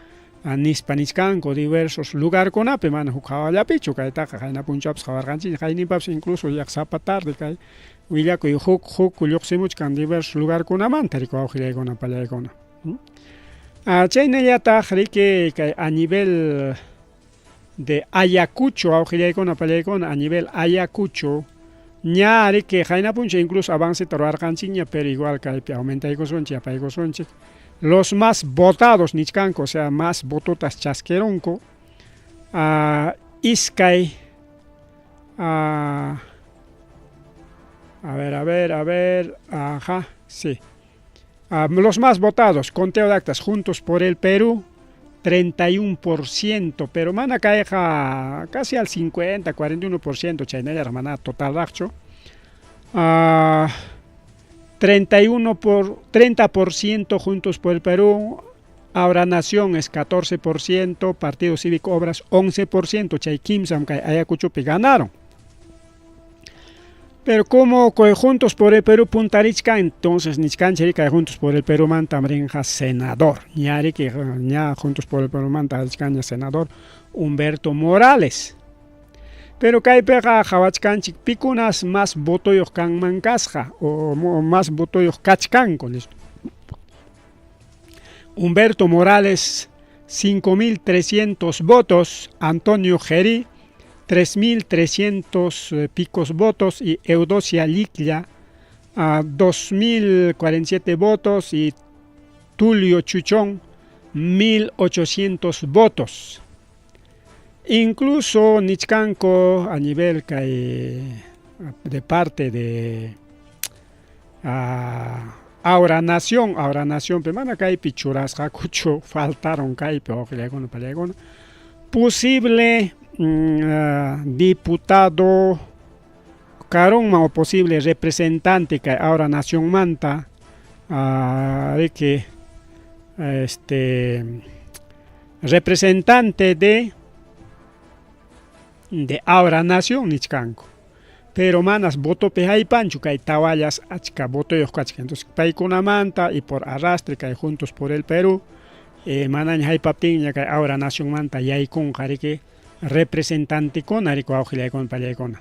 nispa nichkanku diversos lugarkunapi mana huk hawallapichu kaytaqa qayna punchawpas qawarqanchikña qayninpapas incluso yaqa sapa tarde kay willakuy huk huk lluqsimuchkan diversos lugarkunamanta riki wawqillaykuna pallaykuna chaynallataq riki kay a nivel de Ayacucho wawqillaykuna pallaykuna a nivel Ayacucho ña riki qayna punchaw incluso avanceta ruwarqanchikña pero igual kaypi aumentaykusunchik yapaykusunchik los más votados nichkanku o sea más vototas chaskirunku iskay a ver a ver a ver aja sí los más votados conteo de actas Juntos por el Perú 31%, pero mana kayqa casi al 50, 41% chaynallaraq mana totalraqchu. 31 por 30% Juntos por el Perú, Ahora Nación es 14%, Partido Cívico Obras 11%, chay kimsam kay Ayacuchopi ganaron. Pero como Juntos por el Perú puntarichka, entonces nichkanchik kay Juntos por el Perú mantam rinqa senador. Ña riki ña Juntos por el Perú manta richkanña senador Humberto Morales. Pero kaypiqa qawachkanchik pikunas más votoyuq kanman kasqa o más votoyuq kachkanku nispa. Humberto Morales 5.300 votos, Antonio Gerí 3.300 picos votos y Eudocia Liclla 2.047 votos y Tulio Chuchón 1.800 votos. Incluso nichkanku a nivel kay de parte de Ahora Nación, Ahora Nación mana kaypi churasqakuchu faltaron kaypi wawqillaykuna pallaykuna posible diputado karunman o posible representante kay Ahora Nacionmanta riki este representante de Ahora Nación nichkanku pero manas votopi haypanchu kay tawallas achka votoyuq kachkan entonces paykunamanta y por arrastre kay Juntos por el Perú manaña haypaptinña kay Ahora Nacionmanta yaykunqa riki representantekuna riki wawqillaykuna pallaykuna.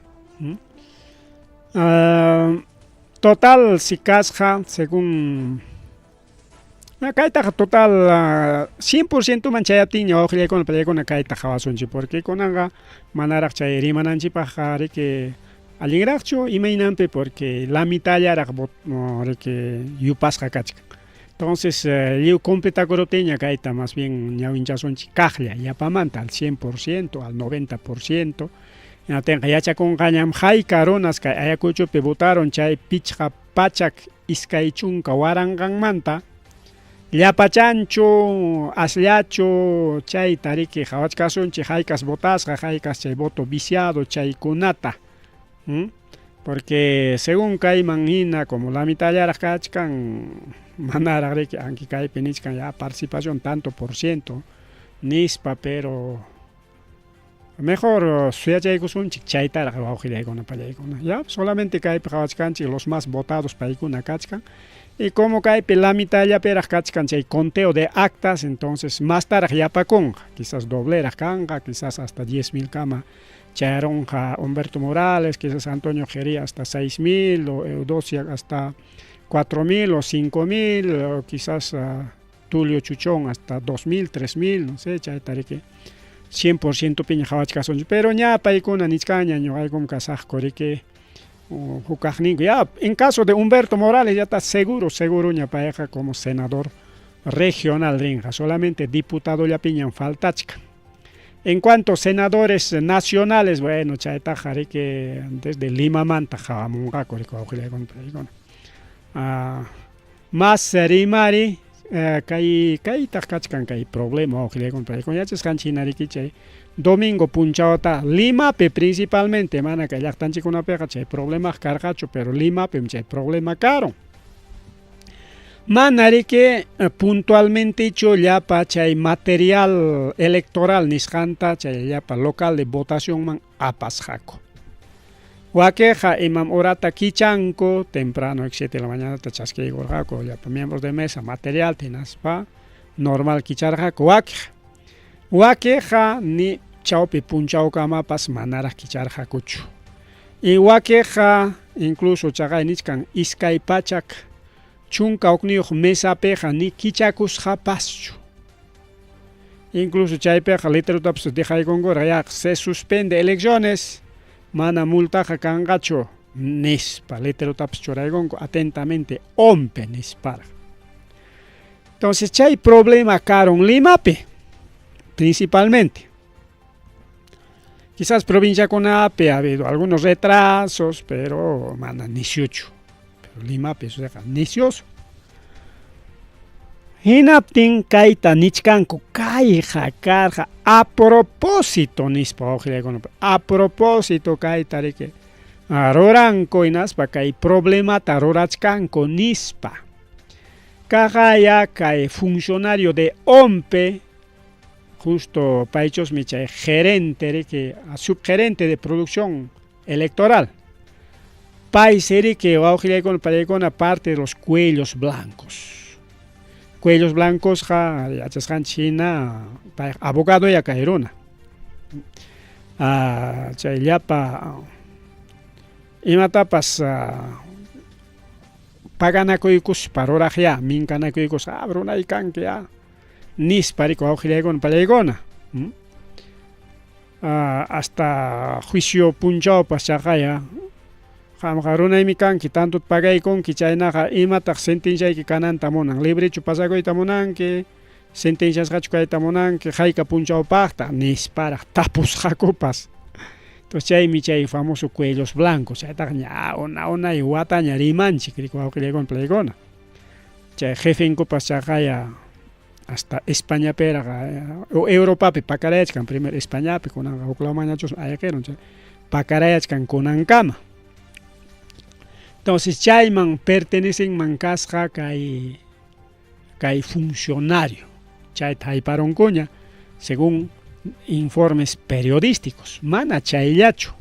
Total si kasqa según kaytaqa total 100% man chayaptinña wawqillaykuna pallaykuna kayta qawasunchik porque kunanqa manaraq chay rimananchikpaqqa riki allinraqchu imaynanpi porque la mitadllaraq riki yupasqa kachkan. Entonces lliw completakuruptinña kayta más bien ñawinchasunchik kaqlla yapamanta al 100%, al 90%. Hinaptinqa yachakunqañam hayka runas kay Ayacuchopi votaron chay 520 waranqanmanta llapachanchu asllachu chayta riki qhawachkasunchik haykas votasqa haykas chay voto viciado chaykunata. Porque según kayman hina como la mitadllaraq kachkan manaraq riki anki kaypi nichkan ya participación tanto por ciento nispa pero mejor suyachaykusunchik chaytaraq wawqillaykuna pallaykuna ya solamente kaypi qhawachkanchik los más votados paykuna kachkan y como kaypi la mitadllapiraq kachkan chay conteo de actas entonces mastaraq yapakunqa quizás dobleraq kanqa quizás hasta 10,000 kama chayarunqa Humberto Morales quizás Antonio Jeria hasta 6,000 o Eudocia hasta 4,000 o 5,000 o quizás Tulio Chuchón hasta 2,000, 3,000, no sé, chayta riki 100% piña qhawachkasunchik pero ña paykuna nichkanña ñuqaykum kasaqku riki hukaqninku ya en caso de Humberto Morales ya está seguro, seguroña payqa como senador regional rinqa solamente diputadollapiñam faltachkan. En cuanto senadores nacionales, bueno, chaytaqa riki desde Limamanta hamunqaku riki wawqillaykuna paykuna. Mas rimari kay kaytaq kachkan kay problema wawqillaykuna paykuna yachasqanchik hina riki chay domingo punchawta Limapi principalmente mana kay llaqtanchikkunapiqa chay problemaqa karqachu pero Limapim chay problema karun. Mana riki puntualmentechu llapa chay material electoral nisqanta chay llapa local de votacionman apasqaku. Wakiqa imam horata kichanku temprano 7 de la mañanata chaskiykurqaku llapa miembros de mesa material hinaspa normal kicharqaku wakiq. Wakiqa ni chawpi punchawkamapas manaraq kicharqakuchu. Y wakiqa incluso chaqay nichkan 211 mesapiqa ni kichakusqapaschu. Incluso chaypiqa letrerutapas dejaykunkurqa ya se suspende elecciones mana multaqa kanqachu nispa letrerutapas churaykunku atentamente ONPE nisparaq. Entonces chay problema karun Limapi principalmente. Quizás provinciakunapi ha habido algunos retrasos, pero mana nisyuchu. Pero Limapi suceqa nisyusu. Hinaptin kayta nichkanku kayqa karqa a propósito nispa wawqillaykuna a propósito kayta riki ruranku hinaspa kay problemata rurachkanku nispa. Kaqaya kay funcionario de ONPE justo paychusmi chay gerente riki subgerente de producción electoral. Paysi riki wawqillaykuna pallaykuna parte de los cuellos blancos. Cuellos blancosqa yachasqanchik hina payqa abogadoya kay runa. Chay llapa imatapas paganakuykuspa ruraqya minkanakuykuspa runay kanki ya nispa riki wawqillaykuna pallaykuna. Hasta juicio punchawpas chaqaya qamqa runaymi kanki tantota pagaykunki chaynaqa imataq sentenciayki kananta munan librechu pasakuyta munanki sentenciasqachu kayta munanki hayka punchawpaqta nisparaq tapusqakupas. Entonces chaymi chay famoso cuellos blancos chaytaqa ña una unay wataña rimanchik riki wawqillaykuna pallaykuna. Chay jefenkupas chaqaya hasta Españapiraq o Europapi pakarayachkan primero Españapi kunanqa huk lawmanñachus ayqirun chay pakarayachkan kunankama. Entonces chayman pertenecenman kasqa kay kay funcionario chayta hayparunkuña según informes periodísticos mana chayllachu.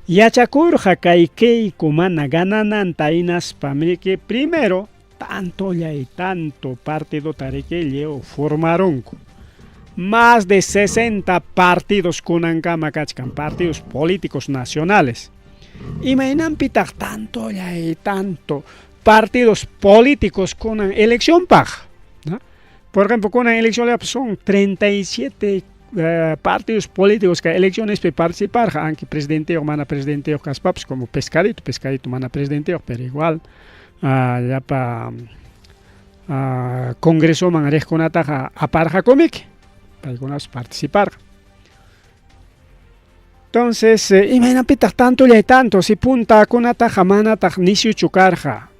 Yachakurqa kay Keiko mana ganananta hinaspa riki primero tantolla y tanto partidota riki lliw formarunku. Más de 60 partidos kunankama kachkan partidos políticos nacionales. Imaynanpitaq tantolla y tanto partidos políticos kunan eleccionpaq, ¿no? Por ejemplo, kunan eleccionllapi son 37 partidos políticos kay eleccionespi participarqa aunque presidenteyuq mana presidenteyuq kaspapas como pescadito, pescadito mana presidenteyuq pero igual llapa congresoman riqkunataqa aparqakumiki paykunapas participarqa. Entonces, imaynapitaq tantollay tanto si puntakunataqa manataq nisyuchu karqa?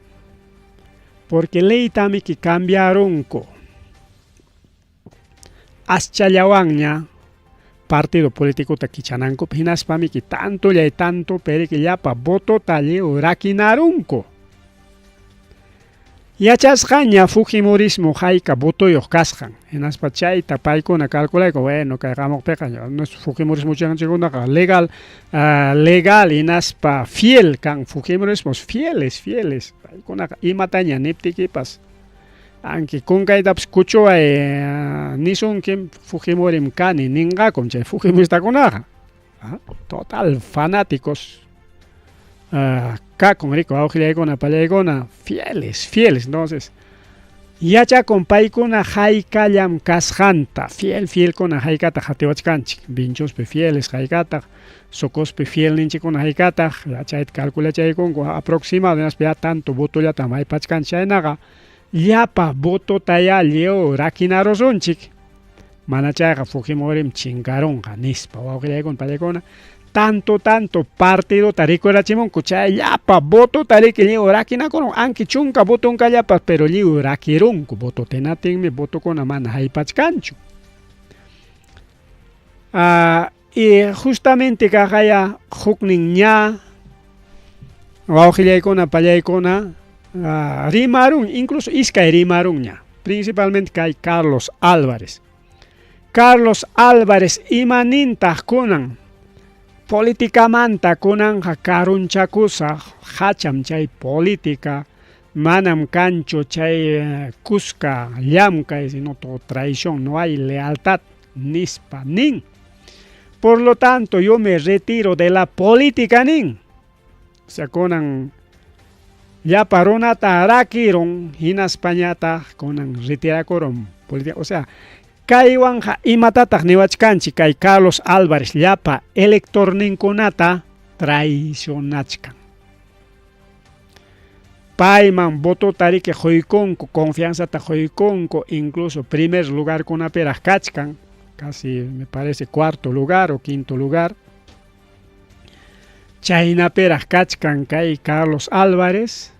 Porque leytamiki cambiarunku. Aschallawanña partido politicota kichanankupaq hinaspamiki tantollay tanto periki llapa votota lliw rakinarunku. Yachasqaña Fujimorismo hayka votoyuq kasqan, hinaspa chayta paykuna calculayku, bueno, kay hamuqpiqa Fujimorismo chanchikunaqa legal, legal hinaspa fiel kan Fujimorismos fieles, fieles, paykunaqa imataña niptikipas, anki kunkaytapas kuchuway nisunkim Fujimorim kani ninqakum chay Fujimoristakunaqa. Total fanáticos kakun riku awqillaykuna pallaykuna fieles, fieles. Entonces, yachakun paykuna haykallam kasqanta, fiel, fielkuna haykataq qatiwachkanchik, Vinchospi fieles haykataq, Socospi fielninchikkuna haykataq, chayta calculachaykunku aproximado hinaspa ya tanto votollatam haypachkanchik chaynaqa llapa vototayá lliw rakinarusunchik. Mana chayqa Fujimorim chinkarunqa nispa wawqillaykuna pallaykuna tanto tanto partidota rikurachimunku chay llapa votota riki lliw rakinakurun anki chunka votonkallapas pero lliw rakirunku voto tinatinmi votokuna mana haypachkanchu. Y justamente kaqaya huknin ña wawqillaykuna pallaykuna rimarun, incluso iskay rimarunña, principalmente kay Carlos Álvarez. Carlos Álvarez imanintaq kunan politicamanta kunanja karunchakusaq hacham chay política manam kanchu chay kuska llamkay sino todo traición, no hay lealtad nispa nin. Por lo tanto, yo me retiro de la política nin. O sea, kunan llapa runata rakirun hinaspañataq kunan retirakurun política. O sea, kaywanja imatataq niwachkanchik kay Carlos Álvarez llapa electorninkunata traicionachkan. Payman votota riki quykunku, confianzata quykunku, incluso primer lugar kunapiraq kachkan, casi me parece cuarto lugar o quinto lugar. Chaynapiraq kachkan kay Carlos Álvarez,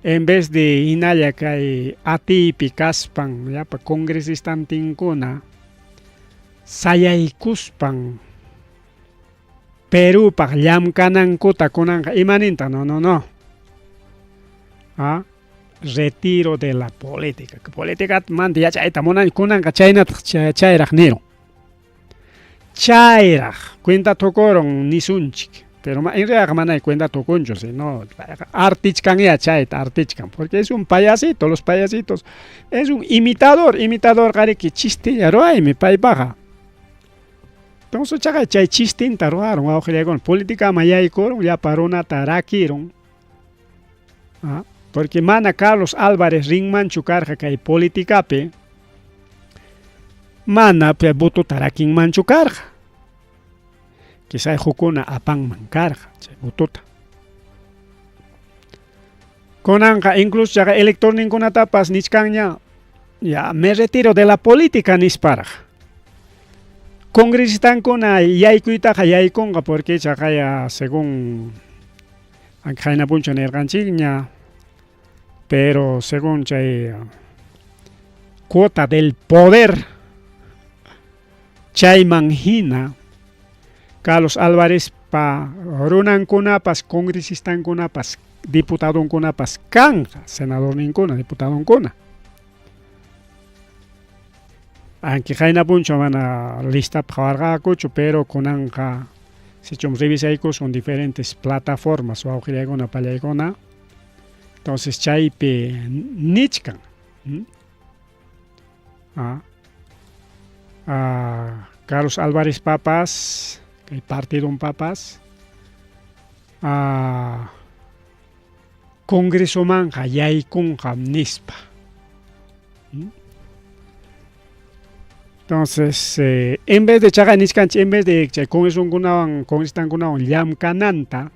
en vez de hinalla kay atiypi kaspan llapa congresistantinkuna sayaykuspan Perupaq llamkanankuta kunanqa imaninta no no no. Retiro de la política. Política manta yachayta munani kunanqa chaynataq chayraq nirun. Chayraq cuenta tukurun nisunchik. Pero en realidad manay cuenta tukunchu, sino artichkan ya chayta artichkan, porque es un payasito, los payasitos es un imitador, imitador qariki chistilla ruwaymi paypaqa. Entonces chaqay chay chistinta ruwarun wawqillaykuna politicaman yaykurun llapa runata rakirun. Porque mana Carlos Álvarez rinmanchu karqa kay politicapi, mana votota rakinmanchu karqa. Quizá hukuna apanman karqa chay votota. Kunanqa incluso chaqa electorninkunatapas nichkanña ya me retiro de la política nisparaq. Congresistankuna yaykuytaqa yaykunqa porque chaqaya según qayna puncha nirqanchikña, pero según chay cuota del poder chayman hina Carlos Álvarez pa runankunapas congresistankunapas diputadonkunapas kanja senadorninkuna diputadonkuna. Anki qayna puncha mana listapaq qhawarqakuchu, pero kunanqa sichum revisaykusun diferentes plataformas wawqillaykuna pallaykuna, entonces chaypi nichkan. Carlos Álvarez papas, kay partidon papas, congresomanqa yaykunqa nispa. Entonces, en vez de chaqay nichkanchik, en vez de chay congresokunawan, congresistankunawan llamkananta,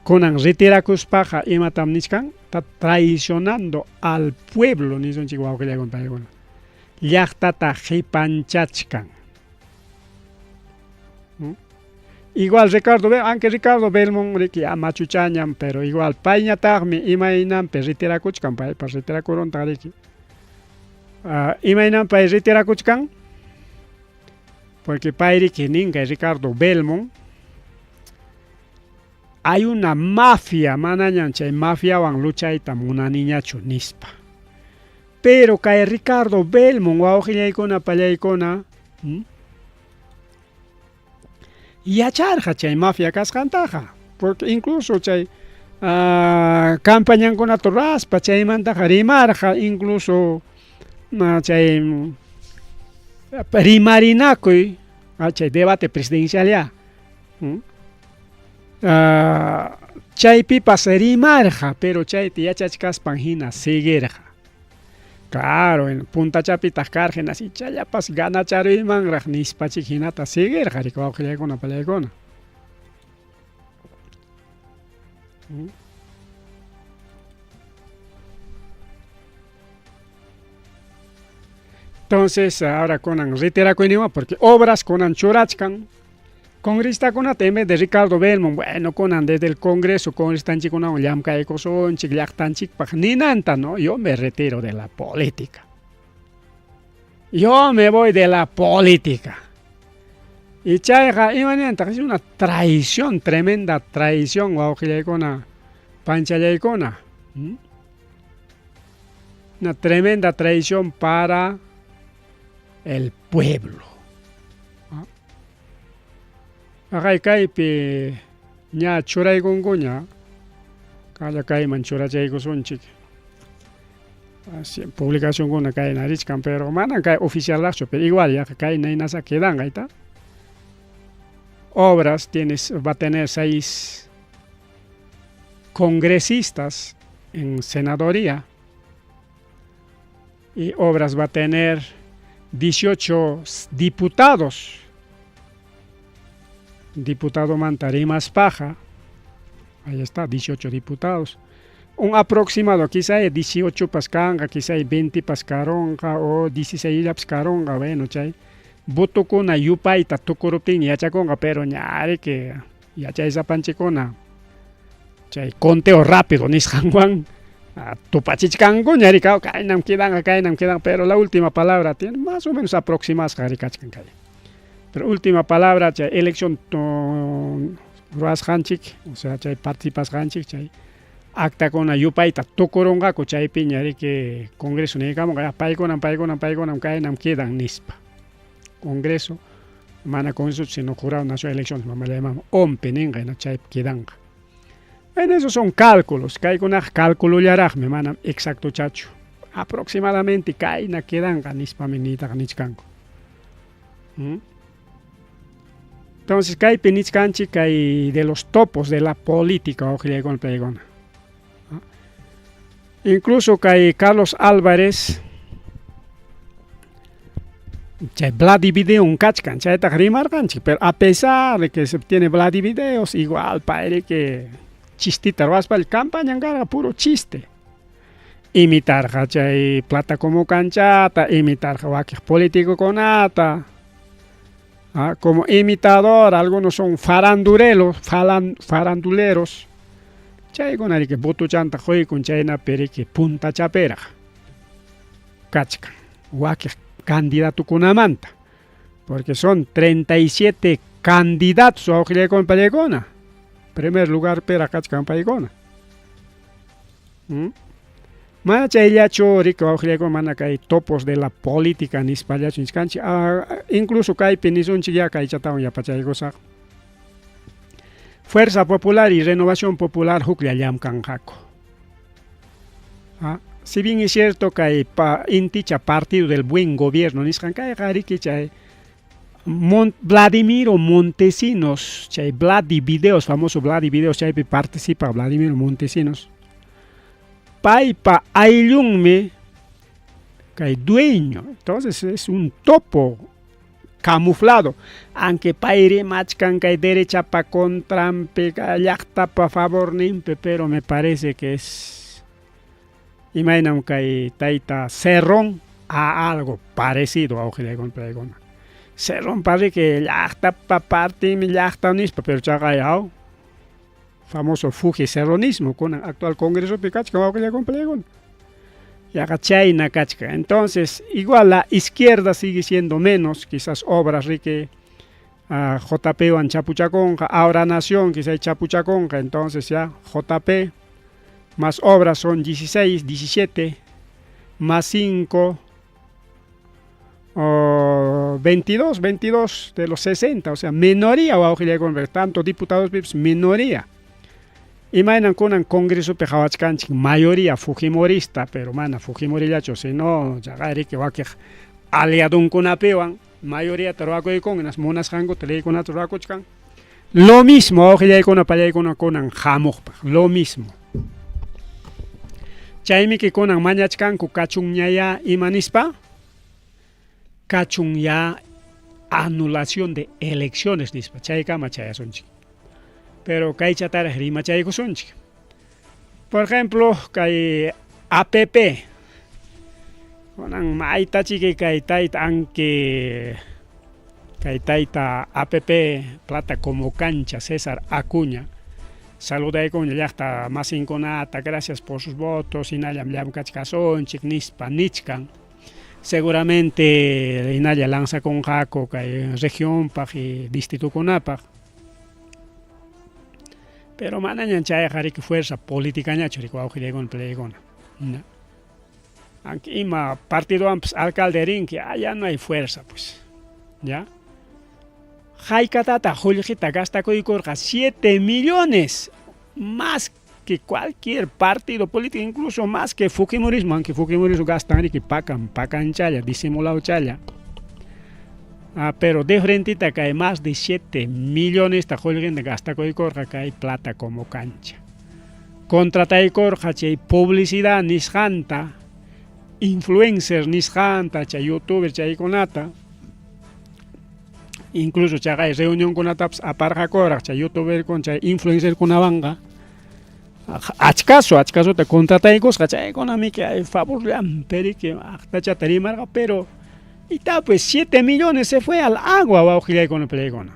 Kunan retirakuspaqa imatam nichkan? Está traicionando al pueblo nisunchik wawqillaykuna paykuna. Llaqtata qipanchachkan. Igual Ricardo, aunque Ricardo Belmont riki machuchañam, pero igual payñataqmi imaynanpi retirakuchkan, paypa retirakuruntaq riki. Imaynanpi pay retirakuchkan? Porque pay riki nin kay Ricardo Belmont, hay una mafia, manañam chay mafiawan luchayta munaniñachu nispa. Pero kay Ricardo Belmont wawqillaykuna pallaykuna yacharqa chay mafia kasqantaqa, porque incluso chay campañankunata ruraspa chaymantaqa rimarqa, incluso chay rimarinakuy chay debate presidencial ya chaypipas rimarqa, pero chayta yachachkaspan hina seguirqa. Claro, puntachapitaq karqa hinas ichallapas ganacharuymanraq nispachik hinata seguirqa riki wawqillaykuna pallaykuna. Entonces, ahora kunan retirakuyninwan porque obras kunan churachkan congresistakunata en vez de Ricardo Belmont, bueno, kunan desde el Congreso congresistanchikkunawan llamkaykusunchik llaqtanchikpaq ninanta, no, yo me retiro de la política. Yo me voy de la política. Y chayqa imanintaq es una traición, tremenda traición, wawqillaykuna, panchallaykuna. Una tremenda traición para el pueblo. Aqay kaypi ña churaykunkuña, kalla kayman churachaykusunchik. Así, publicacionkuna kayna richkan, pero manan kay oficialraqchu, pero igual yaqa kayna hinasqa quedanqa, ahí. Obras tienes, va a tener 6 congresistas en senadoría y Obras va a tener 18 diputados. Diputado Mantarimas Paja, ahí está, 18 diputados. Un aproximado, quizá hay 18 pascanga, quizá hay 20 pascaronga o 16 pascaronga, bueno, chay. Votukuna yupayta tukuruptin yachakunqa, pero ñari que yachaysapanchikuna chay conteo rápido nisqanwan tupachichkankuña rika, kaynam quedanqa, kaynam quedanqa, pero la última palabra tiene más o menos aproximasqa rikachkan kay. Pero última palabra chay elección ruwasqanchik, o sea, chay participasqanchik, chay actakuna yupayta tukurunqaku chaypiña riki Congreso niykamunqa, paykunam, paykunam, paykunam kaynam quedan nispa. Congreso, mana Congreso, sino Jurado Nacional de Elecciones, mamallayman OMPE ninqa, hina chaypi quedanqa. En esos son cálculos, kaykunaqa cálculollaraqmi, manam exacto chachu. Aproximadamente kayna quedanqa nispami niytaqa nichkanku. Entonces kaypi nichkanchik kay de los topos de la política wawqillaykuna paykuna. Incluso kay Carlos Álvarez chay Vladivideon kachkan, chaytaqa rimarqanchik, pero a pesar de que se tiene Vladivideos, igual payri que chistita ruwaspa campaña karqa puro chiste. Imitarqa chay plata como canchata, imitarqa wakiq políticokunata. Como imitador, algunos son farandurelos, faranduleros. Chaykuna riki votochanta quykun chaynapi riki puntachapiraq kachkan wakiq candidatokunamanta, porque son 37 candidatos wawqillaykuna pallaykuna. Primer lugar piraq kachkan paykuna. Mana chayllachu riki wawqillaykuna, mana kay topos de la política nispallachu nichkanchik, incluso kaypi nisunchik ya kaychatawan yapachaykusaq. Fuerza Popular y Renovación Popular huklla llamkanqaku. Si bien es cierto kay Inticha Partido del Buen Gobierno nisqan kayqa riki chay Vladimiro Montesinos, chay Vladi Videos, famoso Vladi Videos, chaypi participa Vladimiro Montesinos. Paypa ayllunmi kay dueño, entonces es un topo. Camuflado, aunque pay rimachkan kay derechapa contranpi, llaqtapa favorninpi, pero me parece que es imaynam kay tayta Cerrón a algo parecido a wawqillaykuna. Cerrón parece llaqtapa partinmi llaqta nispa, pero chaqay aw famoso fujicerronismo kunan actual congresopi kachkan wawqillaykuna. Yaqa chayna kachkan. Entonces, igual la izquierda sigue siendo menos, quizás obras riki JP wan chapuchakunqa, ahora Nación quizás chapuchakunqa, entonces ya JP más obras son 16, 17, más 5, 22, 22 de los 60, o sea, minoría wawqillaykuna, tanto diputados minoría. Imaynan kunan congresopi qhawachkanchik mayoría fujimorista, pero mana fujimorillachu, sino chaqay wakiq aliadunkunapiwan mayoría ruwakuykun, munasqankuta leykunata ruwakuchkan. Lo mismo wawqillaykuna pallaykuna kunan hamuqpaq, lo mismo. Chaymi kunan mañachkanku kachunñaya ima nispa, kachun ya anulación de elecciones nispa, chaykama chayasunchik. Pero kaychataraq rimachaykusunchik. Por ejemplo, kay APP. Kunan maytachiki kay tayta anque kay tayta APP Plata como cancha César Acuña. Saludaykun llaqta masinkunata, gracias por sus votos, hinallam llamkachkasunchik nispa nichkan. Seguramente hinalla lanzakunqaku kay regionpaq y distritukunapaq. Pero manañan chayqa riki fuerza politicañachu riki wawqillaykuna palaykuna. No. Aunque ima partidowanpas alcalde rinki, ya no hay fuerza pues. ¿Ya? Haykatata qullqita gastakuykurqa 7 millones más que cualquier partido político, incluso más que Fujimorismo, aunque Fujimorismo gastan riki pakan, pakanchalla, disimulado challa. Pero de frentita kay más de 7 millones ta qullqinta gastakuykurqa kay Plata como cancha. Contrataykurqa chay publicidad nisqanta, influencer nisqanta, chay youtuber chaykunata, incluso chaqay reunionkunatapas aparqakuraq chay youtuber con chay influencer kunawanqa. Achkaso, achkasota contrataykusqa chaykunamiki ay favorllampi riki aqtachata rimarqa, pero y pues 7 millones se fue al agua wawqillaykuna palaykuna.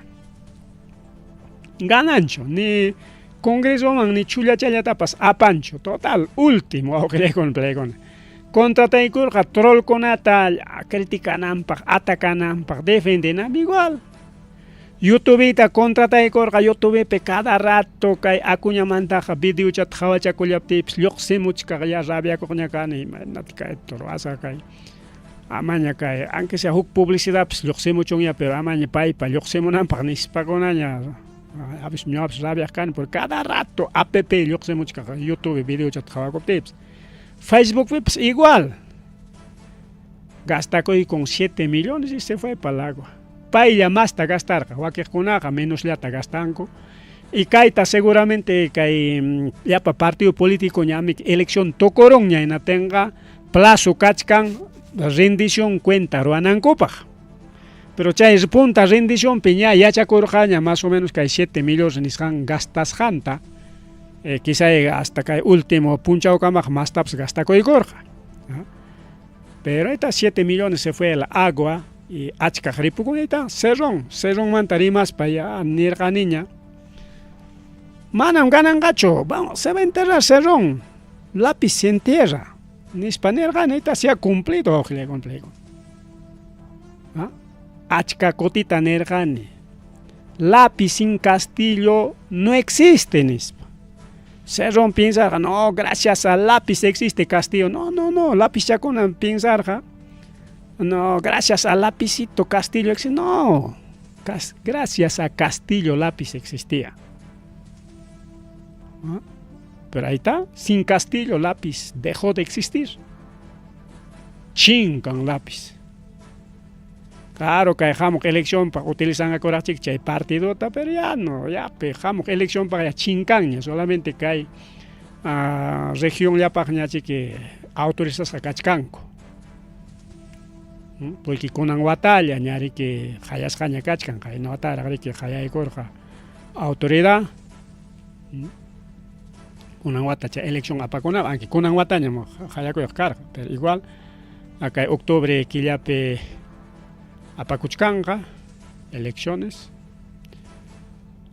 Gananchu, ni congresoman ni chullachallatapas apanchu, total, último wawqillaykuna palaykuna. Contrataykurqa trollkunata criticananpaq, atacananpaq, defendenanpaq, igual. YouTubeta contrataykurqa, YouTubepi cada rato kay Acuñamantaqa videochata qhawachakullaptiypis lluqsimuchkaq ya rabiakuqña kani, imaynata kay ruwasaq kay amaña kay, aunque sea huk publicidadpis lluqsimuchunña, pero amaña paypa lluqsimunanpaq nispakunaña, a veces ñuqapas rabiaq kani, porque cada rato app lluqsimuchkaq YouTube videochata qhawakuptiypis. Facebookpipis igual. Gastakuy con 7 millones y se fue para el agua. Paylla masta gastarqa, wakiqkunaqa menosllata gastanku. Y kayta seguramente kay llapa partido político ñami elección tukurunña hinatinqa plazo kachkan rendición cuenta ruwanankupaq. Pero chay punta rendicionpi ña yachakurqaña más o menos kay 7 millones nisqan gastasqanta. Quizá hasta kay último punchawkamaq mastapas gastakuykurqa. Pero ahorita 7 millones se fue el agua y achkaq ripukun Cerrón, Cerrónmanta rimaspa ya nirqaniña. Manam gananqachu, vamos, se va a enterrar Cerrón, lápiz se entierra. Nispa nirqani, ahorita se ha cumplido, wawqillaykuna. Achka kutita nirqani. Lápiz sin Castillo no existe, nispa. Cerrón piensarqa, no, gracias al lápiz existe Castillo. No, no, no, lápizchakuna piensarqa, no, gracias al lapicito Castillo existe. No, gracias a Castillo lápiz existía. ¿No? Pero ahí está, sin Castillo lápiz dejó de existir. Chinkan lápiz. Claro que hamuq elección pa utilizan akuraqchik chay partidota, pero ya no, ya pe hamuq elección pa ya chinkanña, solamente kay región llapaqña chiki autorizasqa kachkanku. Porque kunan watalla ña riki qayasqaña kachkan, qayna wataraq riki qayaykurqa autoridad. Kunan wata chay elección apakunapaq, aunque kunan watañam qayakuyaq karqa, pero igual kay octubre killapi apakuchkanqa elecciones.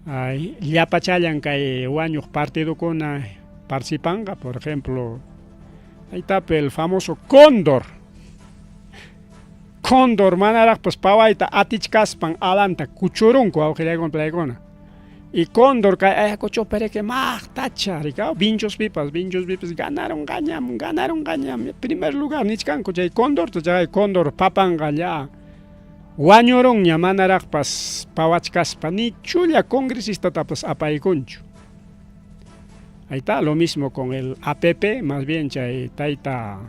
Ay, llapachallan kay wañuq partidokuna participanqa, por ejemplo, ahí el famoso Cóndor. Cóndor manaraqpas pawayta atichkaspan alanta kuchurunku wawqillaykuna palaykuna. Y Cóndor kay Ayacuchopi riki maqtacha rikaw Vinchospipas, Vinchospipas ganaron gañam, ganaron gañam, primer lugar nichkanku chay Cóndorta, chay Cóndor papanqa ya wañurunña manaraqpas pawachkaspa ni chulla congresistatapas apaykunchu. Ahí está, lo mismo con el APP, más bien chay tayta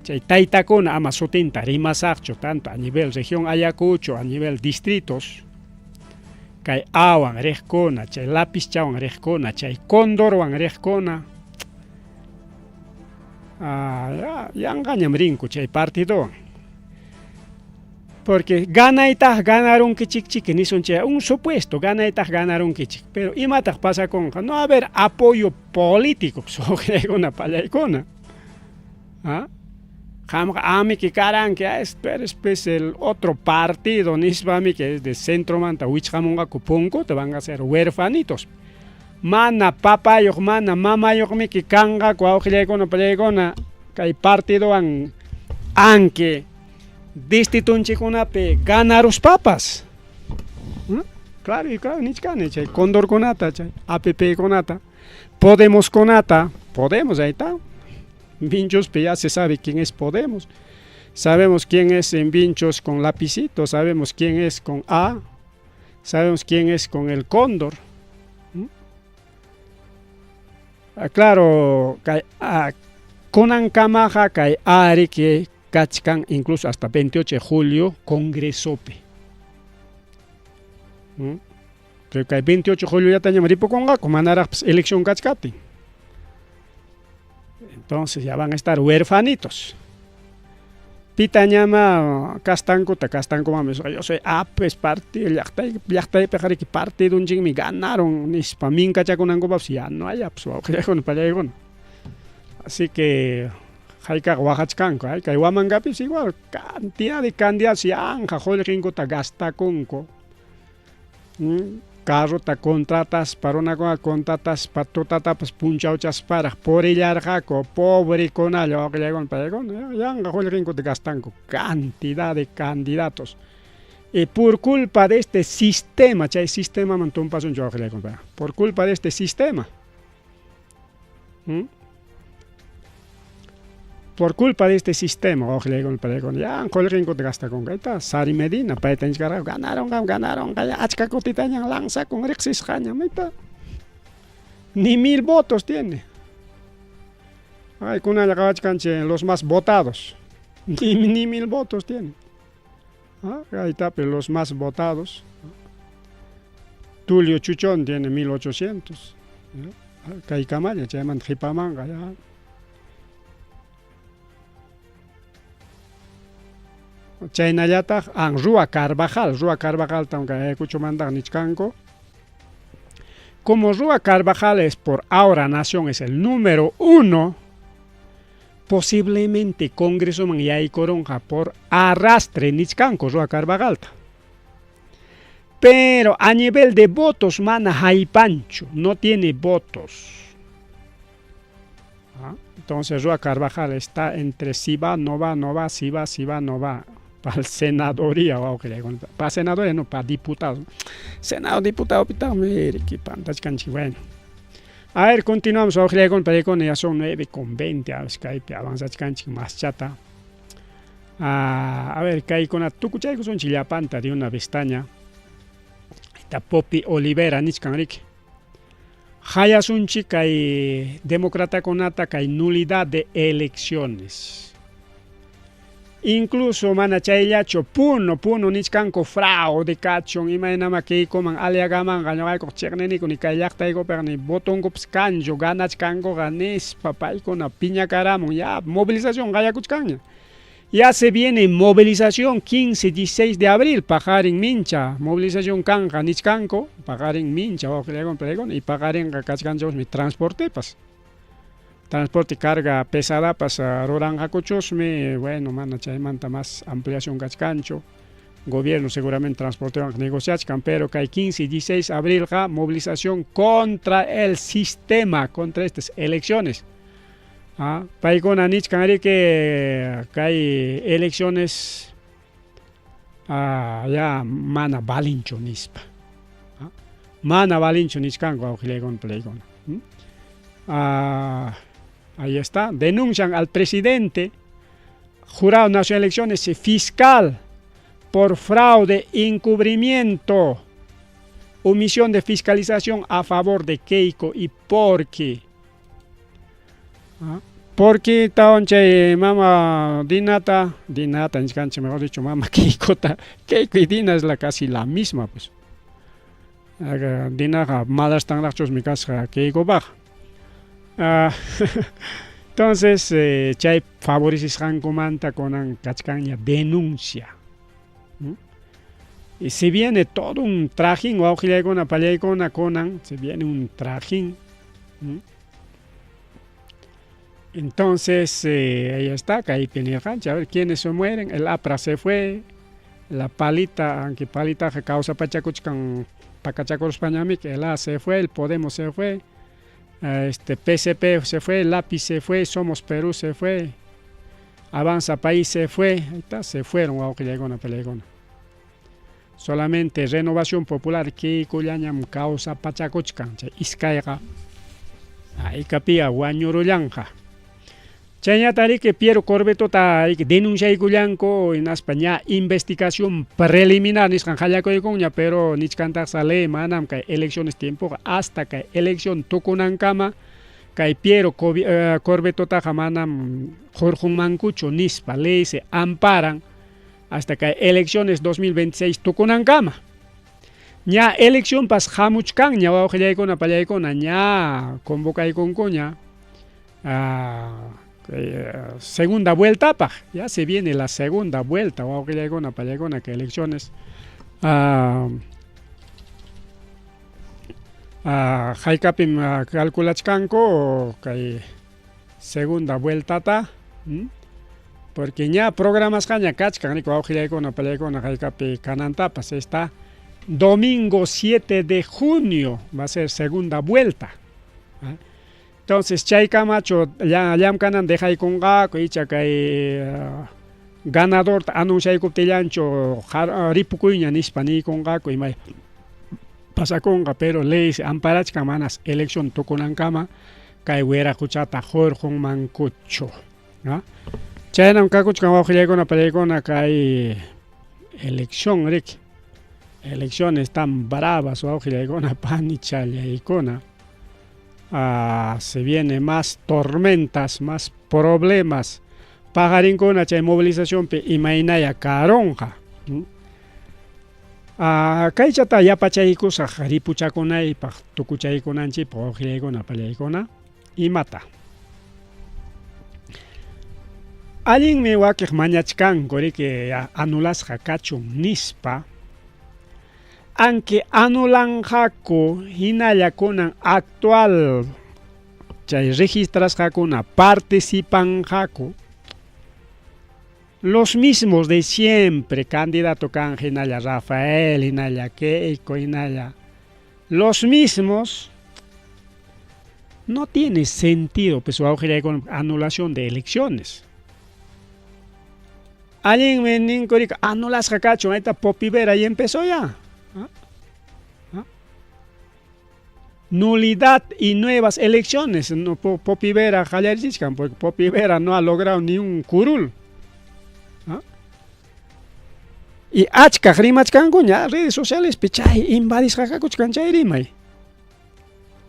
chay taytakuna ama sutinta rimasaqchu tanto a nivel región Ayacucho, a nivel distritos, kay awan riqkuna, chay lapizchawan riqkuna, chay condorwan riqkuna, yanqañam rinku chay partidowan. Porque ganaytaq ganarunkichikchiki nisun chay un supuesto ganaytaq ganarunkichik, pero imataq pasakunqa? No haber apoyo político suqllaykuna pallaykuna. ¿Ah? Qamqa amiki karanki, tú eres pues el otro partido nispami que es de centromanta wichqamunqaku punkuta van a ser huerfanitos. Mana papayuq, mana mamayuqmiki kanqaku wawqillaykuna pallaykuna kay partidowan anque distritunchikkunapi ganaruspapas. Claro, y claro, nichkani chay condorkunata, chay APP kunata, Podemoskunata, Podemos, ahí está. Vinchospi ya se sabe quién es Podemos. Sabemos quién es en Vinchos con lapicito, sabemos quién es con A, sabemos quién es con el cóndor. Ah, claro, kay kunankamaqa kay ariki kachkan incluso hasta 28 de julio congresopi. Pero kay 28 de julio yatañam ripukunqaku manaraqpas elección kachkaptin. Entonces ya van a estar huerfanitos. Pitañama kastankuta kastankumanmi yo soy apes partido llaqtay llaqtaypiqa partidunchikmi ganaron nispa minkachakunankupapas ya no hay pues wawqillaykuna pallaykuna. Así que hayk'aq waqachkanku ay kay Huamangapis igual cantidad de candidatos yanqa qullqinkuta gastakunku. Carrota contrataspa runakuna contrataspa tutatapas punchawchasparaq purillarqaku pobrekunalla wawqillaykuna pallaykuna yanqa qullqinkuta gastanku cantidad de candidatos. Y por culpa de este sistema, chay sistemaman tumpasunchik wawqillaykuna por culpa de este sistema. Por culpa de este sistema, wawqillaykuna pallaykuna yan qullqinkuta gastakunku. Ahí está, Sari Medina, payta nichkarqaku ganaron, ganaron, achka kutitañan lanzakun riqsisqañam, ahí está. Ni 1000 votos tiene. Ay, kunalla qawachkanchik los más votados. Ni 1000 votos tiene. Ah, ahí está, pero los más votados. Tulio Chuchón tiene 1800. Kaykamalla, chaymanta qhipamanqa ya. Chaynallataq an Rúa Carvajal, Rúa Carvajal kay Ayacuchomantaqa nichkanku. Como Rúa Carvajal es por ahora Nación es el número 1, posiblemente Congresoman yaykurunqa por arrastre nichkanku Rúa Carvajalta. Pero a nivel de votos mana haypanchu, no tiene votos. ¿Ah? Entonces Rúa Carvajal está entre si va, no va, no va, si va, si va, no va. Para senadoría, para senadoría no, para diputados. Senado, diputado, pitado, mire, qué bueno. A ver, continuamos, ya son 9:20, a ver, kaypi avanzachkanchik más chata. Ah, a ver, kaykuna tukuchaykusunchik llapanta de una pestaña. Esta Popi Olivera nichkan riki. Hayasunchik kay democratakunata kay nulidad de elecciones. Incluso mana chayllachu Puno, Puno nichkanku fraude kachun imaynama kaykuman Aliagamanqa ñuqaykuq chiqniniku ni kay llaqtaykupiqa ni votonkupas kanchu ganachkankuqa nispa paykuna piñakaramun ya movilización qallakuchkanña. Ya se viene movilización 15, 16 de abril, paqarin mincha, movilización kanqa nichkanku, paqarin mincha wawqillaykuna palaykuna y paqarinqa kachkanchusmi transportepas. Transporte carga pesadapas ruranqakuchusmi, bueno, mana chaymanta más ampliación kachkanchu. Gobierno seguramente transportewan negociachkan, pero kay 15 y 16 abrilqa movilización contra el sistema, contra estas elecciones. Ah, paykuna nichkan riki kay elecciones ah, ya mana valinchu nispa. Ah, mana valinchu nichkanku wawqillaykuna palaykuna. Ah, ahí está. Denuncian al presidente, Jurado Nacional de Elecciones y fiscal por fraude, encubrimiento, omisión de fiscalización a favor de Keiko y Porky. ¿Ah? Porque chay mama Dinata, Dinata, mejor dicho, mama Keikota, Keiko y Dina es la casi la misma, pues. Dinaqa madrastanraqchusmi kasqa Keikopaq. Ah, entonces, chay favorecisqankumanta kunan kachkanña denuncia. Y se viene todo un trajín, wawqillaykuna, pallaykuna, kunan, se viene un trajín. Entonces, ahí está, kaypi nirqanchik, a ver quiénes se mueren, el APRA se fue, la palita, aunque palita kawsapachakuchkan pakachakuruspañamiki, el A se fue, el Podemos se fue, este PCP se fue, el lápiz se fue, Somos Perú se fue, Avanza País se fue, ahí está, se fueron wawqillaykuna, palaykuna. Solamente Renovación Popular Keikollañam kawsapachakuchkan, chay iskayqa haykapia wañurullanqa. Chayñata riki Piero Corvetota denunciaykullanku hinaspa ña investigación preliminar nisqan qallakuykunña, pero nichkantaq sale manam kay elecciones tiempoqa hasta kay elección tukunankama kay Piero Corvetotaqa manam hurqunmankuchu nispa ley se amparan hasta kay elecciones 2026 tukunankama. Ña eleccionpas hamuchkanña wawqillaykuna pallaykuna ña convocaykunkuña segunda vueltapaq, ya se viene la segunda vuelta wawqillaykuna pallaykuna kay elecciones haykapim calculachkanku kay segunda vueltata, porque ña programasqaña kachkan riki wawqillaykuna pallaykuna haykapi kanantapas está domingo 7 de junio va a ser segunda vuelta. Entonces chaykamachu llamkanan dejaykunqaku icha kay ganadorta anunciaykuptillanchu ripukuyña nispa niykunqaku imay pasakunqa, pero ley se amparachkan manas elección tukunankama kay wiraquchata hurqunmankuchu. Chaynam kakuchkan wawqillaykuna pallaykuna kay elección riki. Elecciones tan bravas wawqillaykuna panichallaykuna. Se viene más tormentas, más problemas. Paqarinkuna chay movilizacionpi imaynaya karunqa. Kaychata yapachaykusaq ripuchakunaypaq tukuchaykunanchikpaq wawqillaykuna pallaykuna imata. Allinmi wakiq mañachkanku riki anulasqa kachun nispa. Aunque anulanqaku hinalla kunan actual chay registrasqakuna participanqaku los mismos de siempre, candidato kan hinalla Rafael, hinalla Keiko, hinalla los mismos, no tiene sentido pues con anulación de elecciones. Allinmi ninku riki anulasqa kachun, ahí está Popi Vera y empezó ya. ¿Ah? Nulidad y nuevas elecciones. No, Popi Vera qallarichichkan, porque Popi Vera no ha logrado ni un curul. ¿Ah? Y achkaq rimachkankuña redes sociales chay invadisqa kakuchkan chay rimay.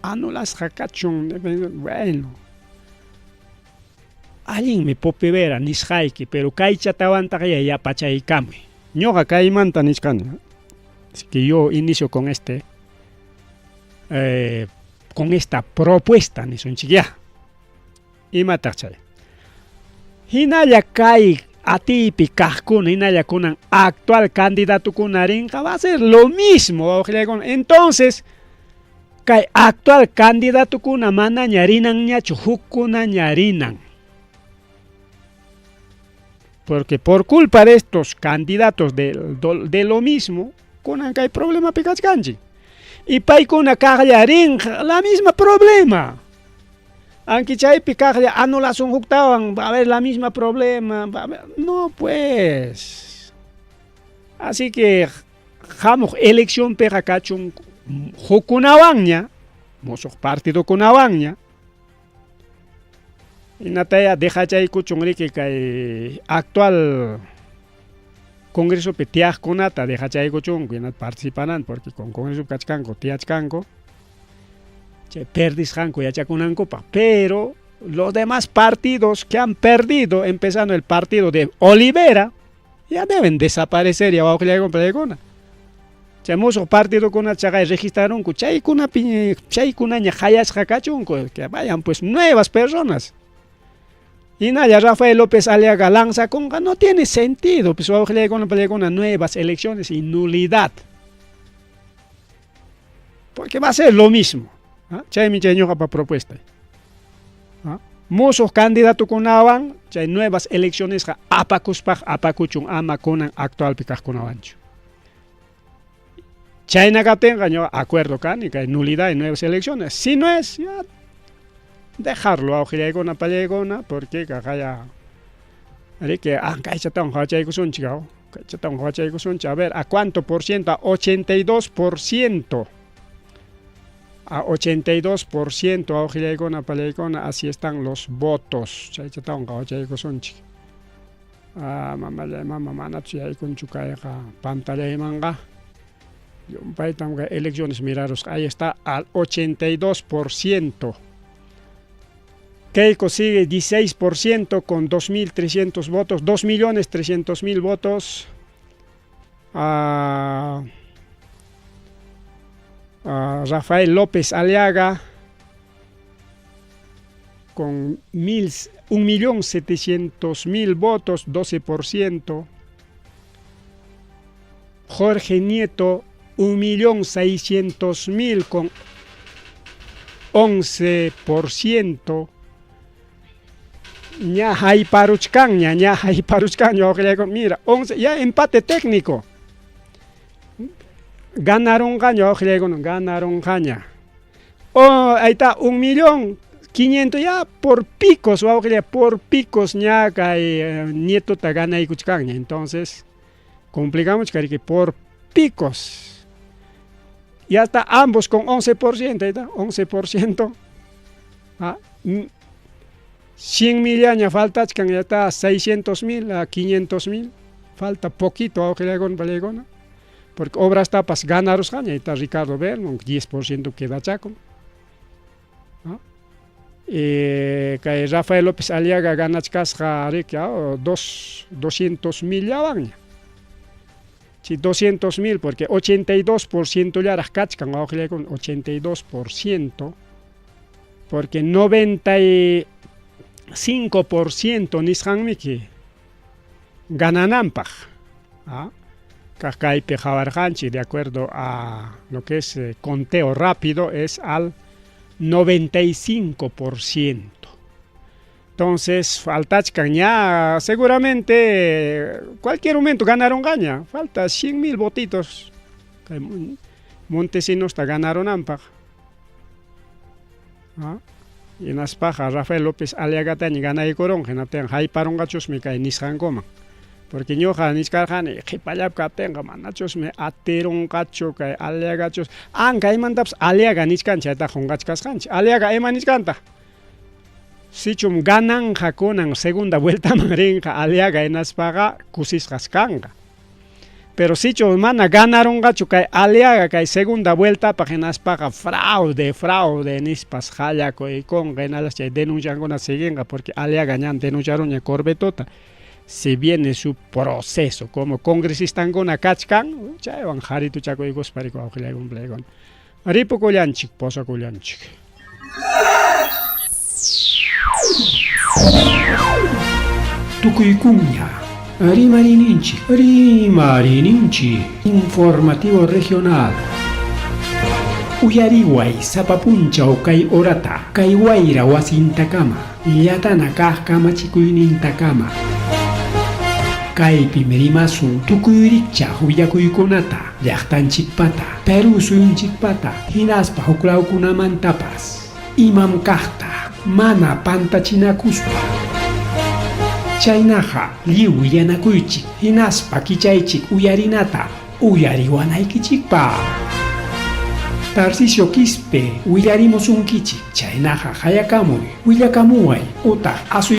Anulasqa kachun, bueno. Allinmi Popi Vera nisqayki, pero kaychatawantaqa yapachaykamuy. Ñuqa kaymanta nichkani. Así que yo inicio con esta propuesta nisunchik ya. Imataq chay. Hinalla kay atiypi kaqkuna hinalla kunan actual candidatukuna rinqa va a ser lo mismo wawqillaykuna. Entonces kay actual candidatukuna manaña rinanñachu hukkunaña rinan. Porque por culpa de estos candidatos de lo mismo, kunan kay problemapi kachkanchik. Y paykuna kaqlla rinqa la misma problema. Aunque chaypi kaqlla anulasun huktawan, va a haber la misma problema. Va a haber, no pues. Así que hamuq eleccionpiqa kachun hukkunawanña, musuq partidokunawanña. Hinataya dejachaykuchun riki kay actual congresopi tiyaqkunata dejachaykuchunku hinata participanan porque con congresopi kachkanku tiyachkanku chay perdisqanku yachakunankupaq, pero los demás partidos que han perdido, empezando el partido de Olivera, ya deben desaparecer ya wawqillaykuna. Chay musuq partidokuna chaqay registrarunku chaykunapi chaykunaña qayasqa kachunku, que vayan pues nuevas personas. Hinalla Rafael López Aliaga lanzakunqa no tiene sentido, pues wawqillaykuna pallaykuna nuevas elecciones y nulidad. Porque va a ser lo mismo. ¿Ah? Chaymi chay ñuqapa propuesta. ¿Ah? Musuq candidatukunawan chay nuevas eleccionesqa apakuspaq apakuchun ama kunan actualpi kaqkunawanchu. Chayna kaptinqa ñuqa acuerdo kani kay nulidad y nuevas elecciones. Si no es, ya dejarlo wawqillaykuna pallaykuna porque kaqaya riki kaychatawan qhawachaykusunchik kaychatawan qhawachaykusunchik. A ver, ¿a cuánto por ciento? A 82%. A 82% wawqillaykuna pallaykuna, así están los votos. Chaychatawan qhawachaykusunchik. Mamallay mama manachu yaykunchu kayqa pantallaymanqa. Llumpaytam kay elecciones mirarusqa. Ahí está al 82%. Keiko sigue 16% con 2.300 votos, 2.300.000 votos. Rafael López Aliaga con 1.700.000 votos, 12%. Jorge Nieto, 1.600.000 con 11%. Ña hayparuchkanña, ña hayparuchkanña, mira, 11, ya empate técnico. Ganarunqaña, wawqillaykuna, ganarunqaña. Oh, ahí está, 1.500.000 ya por picos, wawqilla, por picos ña kay Nietota ganaykuchkanña. Entonces, complicamos que por picos. Ya está ambos con 11%, ahí está, 11%. 100.000 años faltachkan, ya está 600.000 a 500.000. Falta poquito, wawqillaykuna, porque obras tapas ganarusqaña, ahí está Ricardo Bermond, 10% quedachakun. Kay Rafael López Aliaga ganachkasqa riki, 200.000 llawanña. Sí, 200.000, porque 82% llaraq kachkan, wawqillaykuna, 82%, porque 95% nisqanmiki ganananpaq. Kaq kaypi qhawarqanchik, de acuerdo a lo que es conteo rápido, es al 95%. Entonces, faltachkan ya, seguramente, cualquier momento ganaron gaña. Falta 100.000 votitos. Montesinos ganaron ampaq. Hinaspaqa Rafael López Aliagataña ganaykurunqa, hinaptinqa hayparunqachusmi kay nisqankuman. Porque ñuqa nichkarqani qhipallapi kaptinqa manachusmi atirunqachu kay Aliagachus. Kaymantapas Aliaga nichkan chaytaqa qunqachkasqanchik. Aliaga ima nichkantaq? Sichum gananqa kunan segunda vueltaman rinqa Aliaga hinaspaqa kusisqas kanqa. Pero sichu mana ganarunqachu kay Aliaga kay segunda vueltapaq hinaspaqa fraude, fraude nispas qallakuykunqa, hinalas chay denunciankuna siguinqa porque Aliaga ñan denunciaruña Corvetota. Se viene su proceso como congresistankuna kachkan chaywan harituchakuykuspa riki wawqillaykuna. Ripukullanchik, posakullanchik. Tukuykunña. Rimarininchik, rimarininchik, informativo regional. Uyariway sapa punchaw kay horata, kay wayra wasintakama, llatana kaq kamachikuynintakama. Kaypim rimasun tukuy rikchaq willakuykunata, llaqtanchikpata, Perú suyunchikpata, hinaspa huklawkunamantapas. Imam kaqta, mana pantachinakuspa. Chaynaqa lliw willanakuychik, hinaspa kichaychik uyarinata, uyariwanaykichikpaq. Tarcisio Quispe willarimusunkichik, chaynaqa qayakamuy, willakamuway utaq asuy.